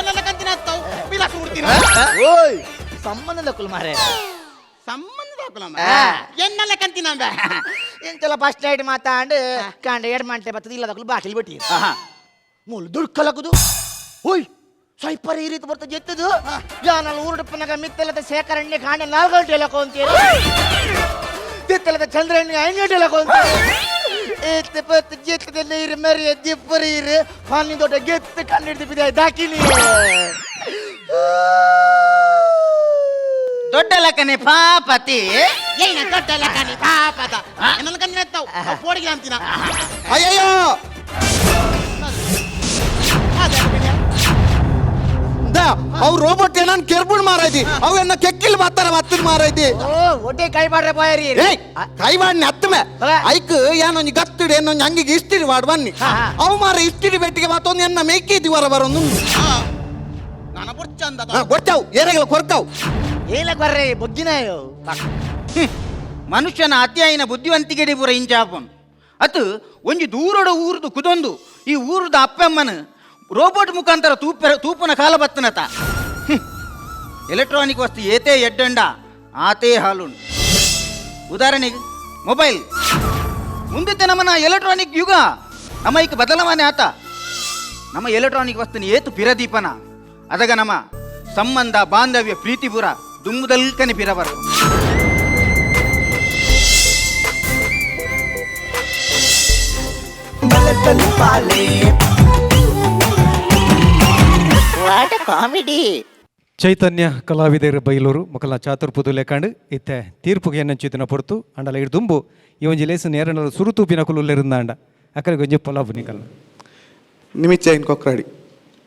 ಎನ್ನಲ್ಲ ಕಂತಿನ ಪಿಲಾಸು ಬಿಡ್ತೀನ. ಓಯ್, ಸಂಬಂಧದ ಕುಲ್ ಮಾರೇ. ಸಂಬಂಧದ ಹಾಕುಲಮ್ಮ ಎನ್ನಲ್ಲ ಕಂತಿನ ಅಂಬೆ. ಇಂತೆಲ್ಲ ಫಸ್ಟ್ ನೈಟ್ ಮಾತಾಂಡು ಕಾಂಡ ಎರಡು ಮಂಟೆ ಬರ್ತದೆ ಇಲ್ಲದಕ್ಕಲು ಬಾಕಿಲ್ ಬಿಟ್ಟಿ ಮೂಲು ದುಡ್ಕಲಕುದು. ಓಯ್, ಸೈಪರ್ ಈ ರೀತಿ ಬರ್ತದೆ ಎತ್ತದು ಯಾನಲ್ಲ ಊರುಡಪ್ಪನಾಗ ಮಿತ್ತಲದ ಶೇಖರಣ್ಣೆ ಕಾಂಡ 4 ಗಂಟೆ ಲಕೋ ಅಂತೇಳಿ ತಿತ್ತಲದ ಚಂದ್ರಣ್ಣೆ 5 ಗಂಟೆ ಲಕೋ ಅಂತ ಏತ್ ಪತ್ತು ಜಿತ್ತದ ನೀರು ಮರಿಯ ದಿಪ್ಪರಿ ಇರು ಫಾನಿ ದೊಡ್ಡ ಗೆತ್ತು ಕಣ್ಣಿಡ್ದು ಬಿದ್ದ ದಾಕಿನಿ. ದೊಡ್ಡ ಲಕ್ಕನೆ ಪಾಪತಿ. ಏನ ದೊಡ್ಡ ಲಕ್ಕನಿ ಪಾಪದ ಎನ್ನಲ್ಲ ಕಂತಿನ ಎತ್ತವು ಪೋಡಿಗೆ ಅಂತಿನ. ಅಯ್ಯಯ್ಯೋ, ಅವ್ ರೋಬೋಟ್ ಏನನ್ ಕೆರ್ಬುಣ್ ಮಾರೈತಿ ಅವ್ ಎನ್ನ ಕೆಕ್ಕಿಲ್ ಮಾತಾರ ಮತ್ತಿನ ಮಾರೈತಿ. ಓ ಒಟ್ಟೆ ಕೈ ಮಾಡ್ರೆ ಬಾಯರಿ. ಏಯ್, ಕೈ ಮಾಡಿ ಹತ್ತಮೆ ಐಕ್ ಏನೊಂಜಿ ಗತ್ತಿಡು ಏನೊಂಜಿ ಅಂಗಿಗೆ ಇಷ್ಟಿರಿ ವಾಡ್ ಬನ್ನಿ. ಅವು ಮಾರ ಇಷ್ಟಿರಿ ಬೆಟ್ಟಿಗೆ ಮಾತೊಂದು ಎನ್ನ ಮೇಕಿ ದಿವರ ಬರೊಂದು. ನಾನು ಬುರ್ಚಂದ. ಕೊಡ್ತಾವು ಏರೆಗಳ ಕೊರ್ತಾವು. ಏನಕ್ಕೆ ಬರ್ರೆ ಬೊಗ್ಗಿನಾಯೋ. ಮನುಷ್ಯನ ಅತಿಯಾಯಿನ ಬುದ್ಧಿವಂತಿಕೆಡೆ ಪೂರ ಇಂಚಾಪನ್ ಅತು ಒಂಜಿ ದೂರಡ ಊರುದು ಕುದೊಂದು ಈ ಊರುದ ಅಪ್ಪಮ್ಮನ ರೋಬೋಟ್ ಮುಖಾಂತರ ತೂಪ ತೂಪನ ಕಾಲ ಬತ್ತನತ. ಎಲೆಕ್ಟ್ರಾನಿಕ್ ವಸ್ತು ಏತೇ ಎಡ್ಡಂಡ ಆತೇ ಹಾಲುಂಡು. ಉದಾಹರಣೆಗೆ ಮೊಬೈಲ್ ಮುಂದಿದ್ದ ನಮ್ಮನ ಎಲೆಕ್ಟ್ರಾನಿಕ್ ಯುಗ ನಮ್ಮ ಈಗ ಬದಲಾವಣೆ ಆತ. ನಮ್ಮ ಎಲೆಕ್ಟ್ರಾನಿಕ್ ವಸ್ತುನ ಏತು ಪಿರದೀಪನ ಅದಗ ನಮ್ಮ ಸಂಬಂಧ ಬಾಂಧವ್ಯ ಪ್ರೀತಿಪುರ ದುಂಬುದಲ್ಕನೆ ಪಿರ ಬರು. ಕಾಮಿಡಿ. ಚೈತನ್ಯ ಕಲಾವಿದರು ಬೈಲೂರು ಮೊಕಲ ಚಾತುರ್ಪುದು ಲೇಕಾಂಡ್ ಇತ್ತೆ ತೀರ್ಪುಗೆ ಎನ್ನಂಚಿತಿನ ಪೊರ್ತು ಅಂಡಲ ಇಡ್ದುಂಬು ಈ ಒಂಜಿ ಲೇಸು ನೇರನಲ ಸುರುತೂಪಿನ ಕುಲುಲ್ಲೆರುಂದಾಂಡ ಅಕಲಿಗೆ ಒಂಜಿ ಪೊಲಾಬು ನಿಕಲ್. ನಿಮಿಚ್ಚೈನ್ ಕೊಕ್ರಾಡಿ,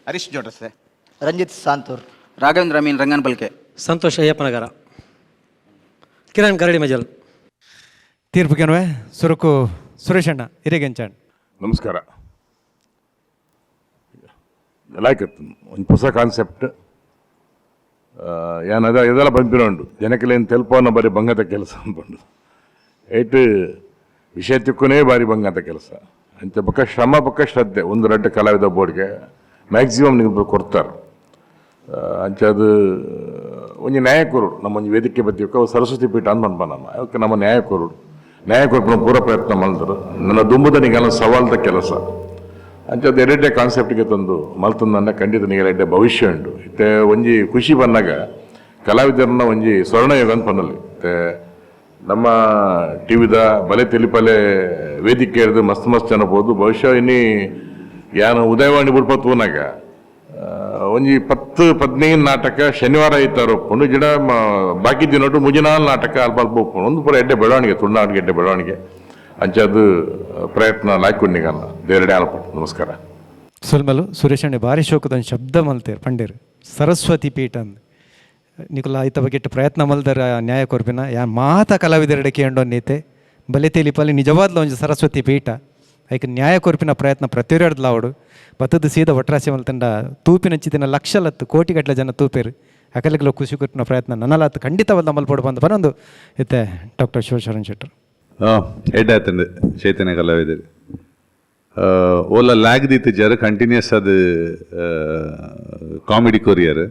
ಹರೀಶ್ ಜೋಡಸೆ, ರಂಜಿತ್ ಸಾಂತೂರ್, ರಾಘವೇಂದ್ರ ಮೀನ್ ರಂಗನ್ ಬಲ್ಕೆ, ಸಂತೋಷ್ ಅಯ್ಯಪ್ಪನಗರ, ಕಿರಣ್ ಕರಡಿ ಮಜಲ್. ತೀರ್ಪುಗೆನ್ವೆ ಸುರುಕು ಸುರೇಶಣ್ಣ ಹಿರೇಗೆಂಚಾಂಡ್. ನಮಸ್ಕಾರ. ಲೈಕ್ ಒಂದು ಹೊಸ ಕಾನ್ಸೆಪ್ಟ್ ಏನದ ಇದೆಲ್ಲ ಬಂಪಿನ ಉಂಡು ಜನಕ್ಕೆಲ್ಲ ತೆಲ್ಪವನ್ನ ಬಾರಿ ಬಂಗದ ಕೆಲಸ ಅಂದ್ಕೊಂಡು ಏಟ್ ವಿಷಯ ತಿಕ್ಕನೇ ಬಾರಿ ಬಂಗದ ಕೆಲಸ ಅಂಚ ಪಕ್ಕ ಶ್ರಮ ಪಕ್ಕ ಶ್ರದ್ಧೆ ಒಂದು ರಡ್ಡು ಕಲಾವಿದ ಬೋರ್ಡ್ಗೆ ಮ್ಯಾಕ್ಸಿಮಮ್ ನೀವು ಕೊಡ್ತಾರೆ. ಅಂಚ ಅದು ಒಂಜಿ ನ್ಯಾಯ ಕೊರಡು ನಮ್ಮ ಒಂಜಿ ವೇದಿಕೆ ಬತ್ತಿವಕ್ಕ ಸರಸ್ವತಿ ಪೀಠ ಅಂದ್ ಪನ್ಪ ನಮ್ಮ ಅವಕ್ಕೆ ನಮ್ಮ ನ್ಯಾಯ ಕೊರಡು ನ್ಯಾಯ ಕೊರ್ಪುನ ಪೂರ ಪ್ರಯತ್ನ ಮಲ್ದರು ನನ್ನ ದುಂಬುದ ನಿಗಲ ಸವಾಲ್ದ ಕೆಲಸ ಅಂಚ ಅದು ಎರಡೇ ಕಾನ್ಸೆಪ್ಟ್ಗೆ ತಂದು ಮಲ್ತಂದನ್ನ ಖಂಡಿತ ನಿಗಲ ಎಡ್ಡೆ ಭವಿಷ್ಯ ಉಂಟು. ಇತ್ತೆ ಒಂಜಿ ಖುಷಿ ಬಂದಾಗ ಕಲಾವಿದರನ್ನ ಒಂಜಿ ಸ್ವರ್ಣಯುಗ ಅಂತ ಪನ್ನಲ್ಲಿ ಇತ್ತೆ ನಮ್ಮ ಟಿವಿದ ಬಲೆ ತೆಲಿಪಲೆ ವೇದಿಕೆ ಹಿಡಿದು ಮಸ್ತ್ ಮಸ್ತ್ ಜನ ಬೋದು. ಬಹುಶಃ ಇನ್ನಿ ಯಾನು ಉದಯವಾಣಿ ಬುಡ್ಪತ್ವನಾಗ ಒಂಜಿ 10 15 ನಾಟಕ ಶನಿವಾರ ಐತಾರ ಒಪ್ಪುಂಡು ಗಿಡ ಬಾಕಿ ದಿನೊಟ್ಟು ಮುಜಿನಾಲ್ ನಾಟಕ ಅಲ್ಪ ಅಲ್ಪ ಒಪ್ಪುಂಡು ಒಂದು ಪೂರ ಎಡ್ಡೆ ಬೆಳವಣಿಗೆ ತುಳುನಾಡಿಗೆ ಎಡ್ಡೆ ಬೆಳವಣಿಗೆ ಅಂಚ ಅದು ಪ್ರಯತ್ನ ಲಾಯ್ಕೊಂಡಿಗಲ್ಲ ದೇರಡೆ ಅಲ್ಪ. ನಮಸ್ಕಾರ. ಸೊಲ್ಮಲು ಸುರೇಶಣ್ಣೆ ಭಾರಿ ಶೋಕದ ಒಂದು ಶಬ್ದ ಮಲ್ತೇರು ಪಂಡೇರು ಸರಸ್ವತಿ ಪೀಠ ಅಂದ್ ನಿಕುಲ ಐತ ಬಗ್ಗೆ ಪ್ರಯತ್ನ ಮಲ್ದರ ನ್ಯಾಯ ಕೊರ್ಪಿನ ಯಾ ಮಾತ ಕಲಾವಿದರೆಡೆ ಕೇಂಡೊ ನೀತೆ ಬಲೆ ತೆಲಿಪಲ್ಲಿ ನಿಜವಾದ್ಲ ಒಂಜಿ ಸರಸ್ವತಿ ಪೀಠ ಐಕ್ ನ್ಯಾಯ ಕೊರ್ಪಿನ ಪ್ರಯತ್ನ ಪ್ರತಿಯೊರ್ದು ಬತ್ತದ ಸೀದ ಒಟ್ರಾಸಿ ಮಲ್ತಂಡ ತೂಪಿನ ಚಿತ್ತಿನ ಲಕ್ಷಲತ್ತು ಕೋಟಿಗಟ್ಟಲೆ ಜನ ತೂಪೇರು ಅಕಲಿಗೆಲ್ಲ ಖುಷಿ ಕೊರ್ಪಿನ ಪ್ರಯತ್ನ ನನಲಾತ್ ಖಂಡಿತವಾದ ಮಲ್ಪೊಡು ಬಂದು ಬರೊಂದು ಇತ್ತೆ ಡಾಕ್ಟರ್ ಶಿವಶರಣ್ ಶೆಟ್ಟರ್. ಎಡ್ಡೆ ಆತಂಡು ಚೈತನ್ಯ ಕಲಾವಿದರು ಓಲ ಲ್ಯಾಗ್ ದೀತಿಜಾರು ಕಂಟಿನ್ಯೂಸ್ ಅದು ಕಾಮಿಡಿ ಕೊರಿಯರ್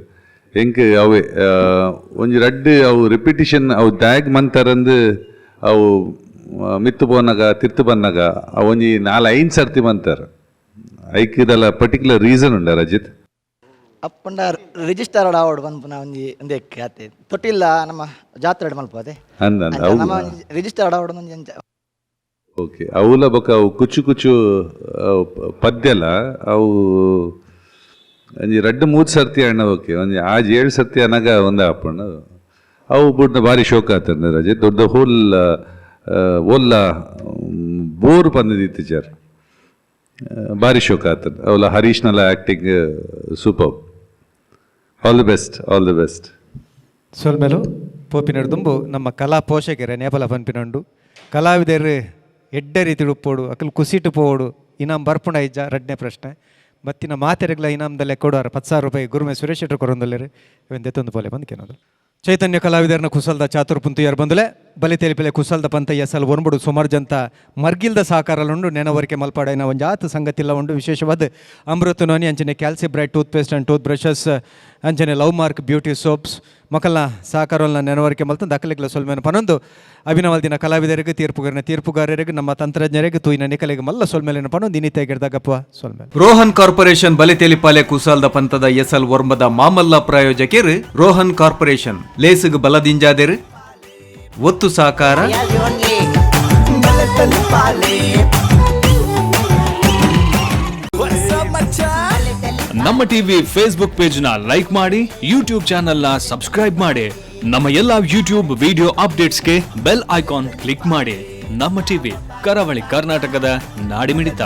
ಎಂಕ್ ಅವೆ ಒಂಜಿ ರಡ್ಡ್ ಅವು ರಿಪಿಟಿಷನ್ ಅವು ದ್ಯಾಗ್ ಮಂತರಂದು ಅವು ಮಿತ್ತು ಪೋನಾಗ ತಿರ್ತು ಬಂದಾಗ ಅವು ಒಂಜಿ 4-5 ಸರ್ತಿ ಮಂತಾರ ಐಕ್ ಇದೆಲ್ಲ ಪರ್ಟಿಕ್ಯುಲರ್ ರೀಸನ್ ಉಂಡ ರಜಿತ್? ಅಪ್ಪಂಡ ರಿಜಿಸ್ಟರ್ ಆವಡ್ ಪನ್ಪುನ ಒಂಜಿ ಒಂದೇ ಆತೆ ತೊಟ್ಟಿಲ್ಲ ನಮ್ಮ ಜಾತ್ರೆ ಮಲ್ಪದೆ ಅಂದ ಅಂದ ಅವು ನಮ್ಮ ರಿಜಿಸ್ಟರ್ ಆವಡ್ ಒಂಜಿ ಅಂಚ. ಓಕೆ, ಅವುಲ ಬೊಕ ಅವು ಕುಚ್ಚು ಕುಚ್ಚು ಅವು ಪದ್ಯಲ ಅವು ಒಂಜಿ 2-3 ಸರ್ತಿ ಅಣ್ಣ ಓಕೆ ಒಂಜಿ ಆಜ್ 7 ಸರ್ತಿ ಅನಗ ಒಂದೇ ಆಪುಂಡು ಅವು ಬುಡ್ನ ಭಾರಿ ಶೋಕ ಆತಂದ ರಜಿತ್. ದೊಡ್ಡ ಹೋಲ್ ಓಲ್ಲ ಬೋರ್ ಪಂದಿದ್ದೀಚರ್ ಭಾರಿ ಶೋಕ ಆತಂದ ಅವಲ ಹರೀಶ್ನಲ acting super. All the best, all the best. ಸೊಲ್ಮೆಲು ಪೋಪಿನಡು ನಮ್ಮ ಕಲಾ ಪೋಷಕರೇ ನೇಪಲ ಪನ್ಪಿನಂಡು ಕಲಾವಿದರು ಎಡ್ಡೆ ರೀತಿ ಉಪ್ಪೋಡು ಅಕಲ್ ಕುಸಿಟು ಪೋಡು ಇನಾಮ್ ಬರ್ಪುಂಡ ಇಜ್ಜ ರಡ್ನೇ ಪ್ರಶ್ನೆ ಬತ್ತಿನ ಮಾತೆರೆಗ್ಲ ಇನಾಮ್ದಲ್ಲೇ ಕೊಡುವಾರ 10,000 ರೂಪಾಯಿ ಗುರುಮೆ ಸುರೇಶ್ ಶೆಟ್ಟರ್ ಕೊರೊಂದಲ್ಲೇರು ಇವನ್ ದೆತ್ತೊಂದು ಪೋಲೆ ಬಂದು ಕೇನೋದು. ಚೈತನ್ಯ ಕಲಾವಿದರನ್ನ ಕುಸಲ್ದ ಚಾತುರ್ಪುಂತು ಬಂದಲೆ ಬಲಿ ತೆಲಿಪಲೆ ಕುಸಲ್ದ ಪಂತ ಎಸಲ್ ಒನ್ಬುಡು ಸುಮಾರು ಜಂತ ಮರ್ಗಿಲ್ದ ಸಹಕಾರಲುಂಡು ನೆನವರಿಕೆ ಮಲ್ಪಾಡೈನ ಒಂಜಾತ್ ಸಂಗತಿಲ್ಲ ಉಂಡು. ವಿಶೇಷವಾದ ಅಮೃತ ನೋನಿ ಅಂಚನೆ ಕ್ಯಾಲ್ಸಿ bright tooth paste and tooth brushes ಅಂಚನೆ love mark beauty soaps ಮಕ್ಕಳ ಸಹಕಾರವನ್ನ ನೆನವರಿಕೆ ಮಲ್ತು ದಾಖಲೆಗಳ ಸೊಲ್ಮೆನ ಪನೊಂದು ಅಭಿನವಲ್ದಿನ ಕಲಾವಿದರಿಗೆ ತೀರ್ಪುಗಾರನ ತೀರ್ಪುಗಾರರಿಗೆ ನಮ್ಮ ತಂತ್ರಜ್ಞರಿಗೆ ತೂಯಿನ ನಿಕಲಿಗೆ ಮಲ್ಲ ಸೊಲ್ಮೆಲಿನ ಪನೊಂದು ಇನ್ನಿತೆ ಗಿಡ್ದಾಗಪ್ಪ ಸೊಲ್ಮೆಲೆ. ರೋಹನ್ ಕಾರ್ಪೊರೇಷನ್ ಬಲಿತೆಲಿಪಾಲೆ ಕುಸಾಲ್ದ ಪಂತದ ಎಸಲ್ ಒರ್ಮದ ಮಾಮಲ್ಲ ಪ್ರಾಯೋಜಕರು ರೋಹನ್ ಕಾರ್ಪೊರೇಷನ್ ಲೇಸುಗ್ ಬಲದಿಂಜಾದೆರು ಒತ್ತು ಸಾಕಾರ. ನಮ್ಮ TV Facebook page ನ ಲೈಕ್ ಮಾಡಿ, ಯೂಟ್ಯೂಬ್ ಚಾನೆಲ್ ನ ಸಬ್ಸ್ಕ್ರೈಬ್ ಮಾಡಿ, ನಮ್ಮ ಎಲ್ಲಾ ಯೂಟ್ಯೂಬ್ ವಿಡಿಯೋ ಅಪ್ಡೇಟ್ಸ್ಗೆ bell icon click ಮಾಡಿ. ನಮ್ಮ ಟಿವಿ ಕರಾವಳಿ ಕರ್ನಾಟಕದ ನಾಡಿಮಿಡಿತ.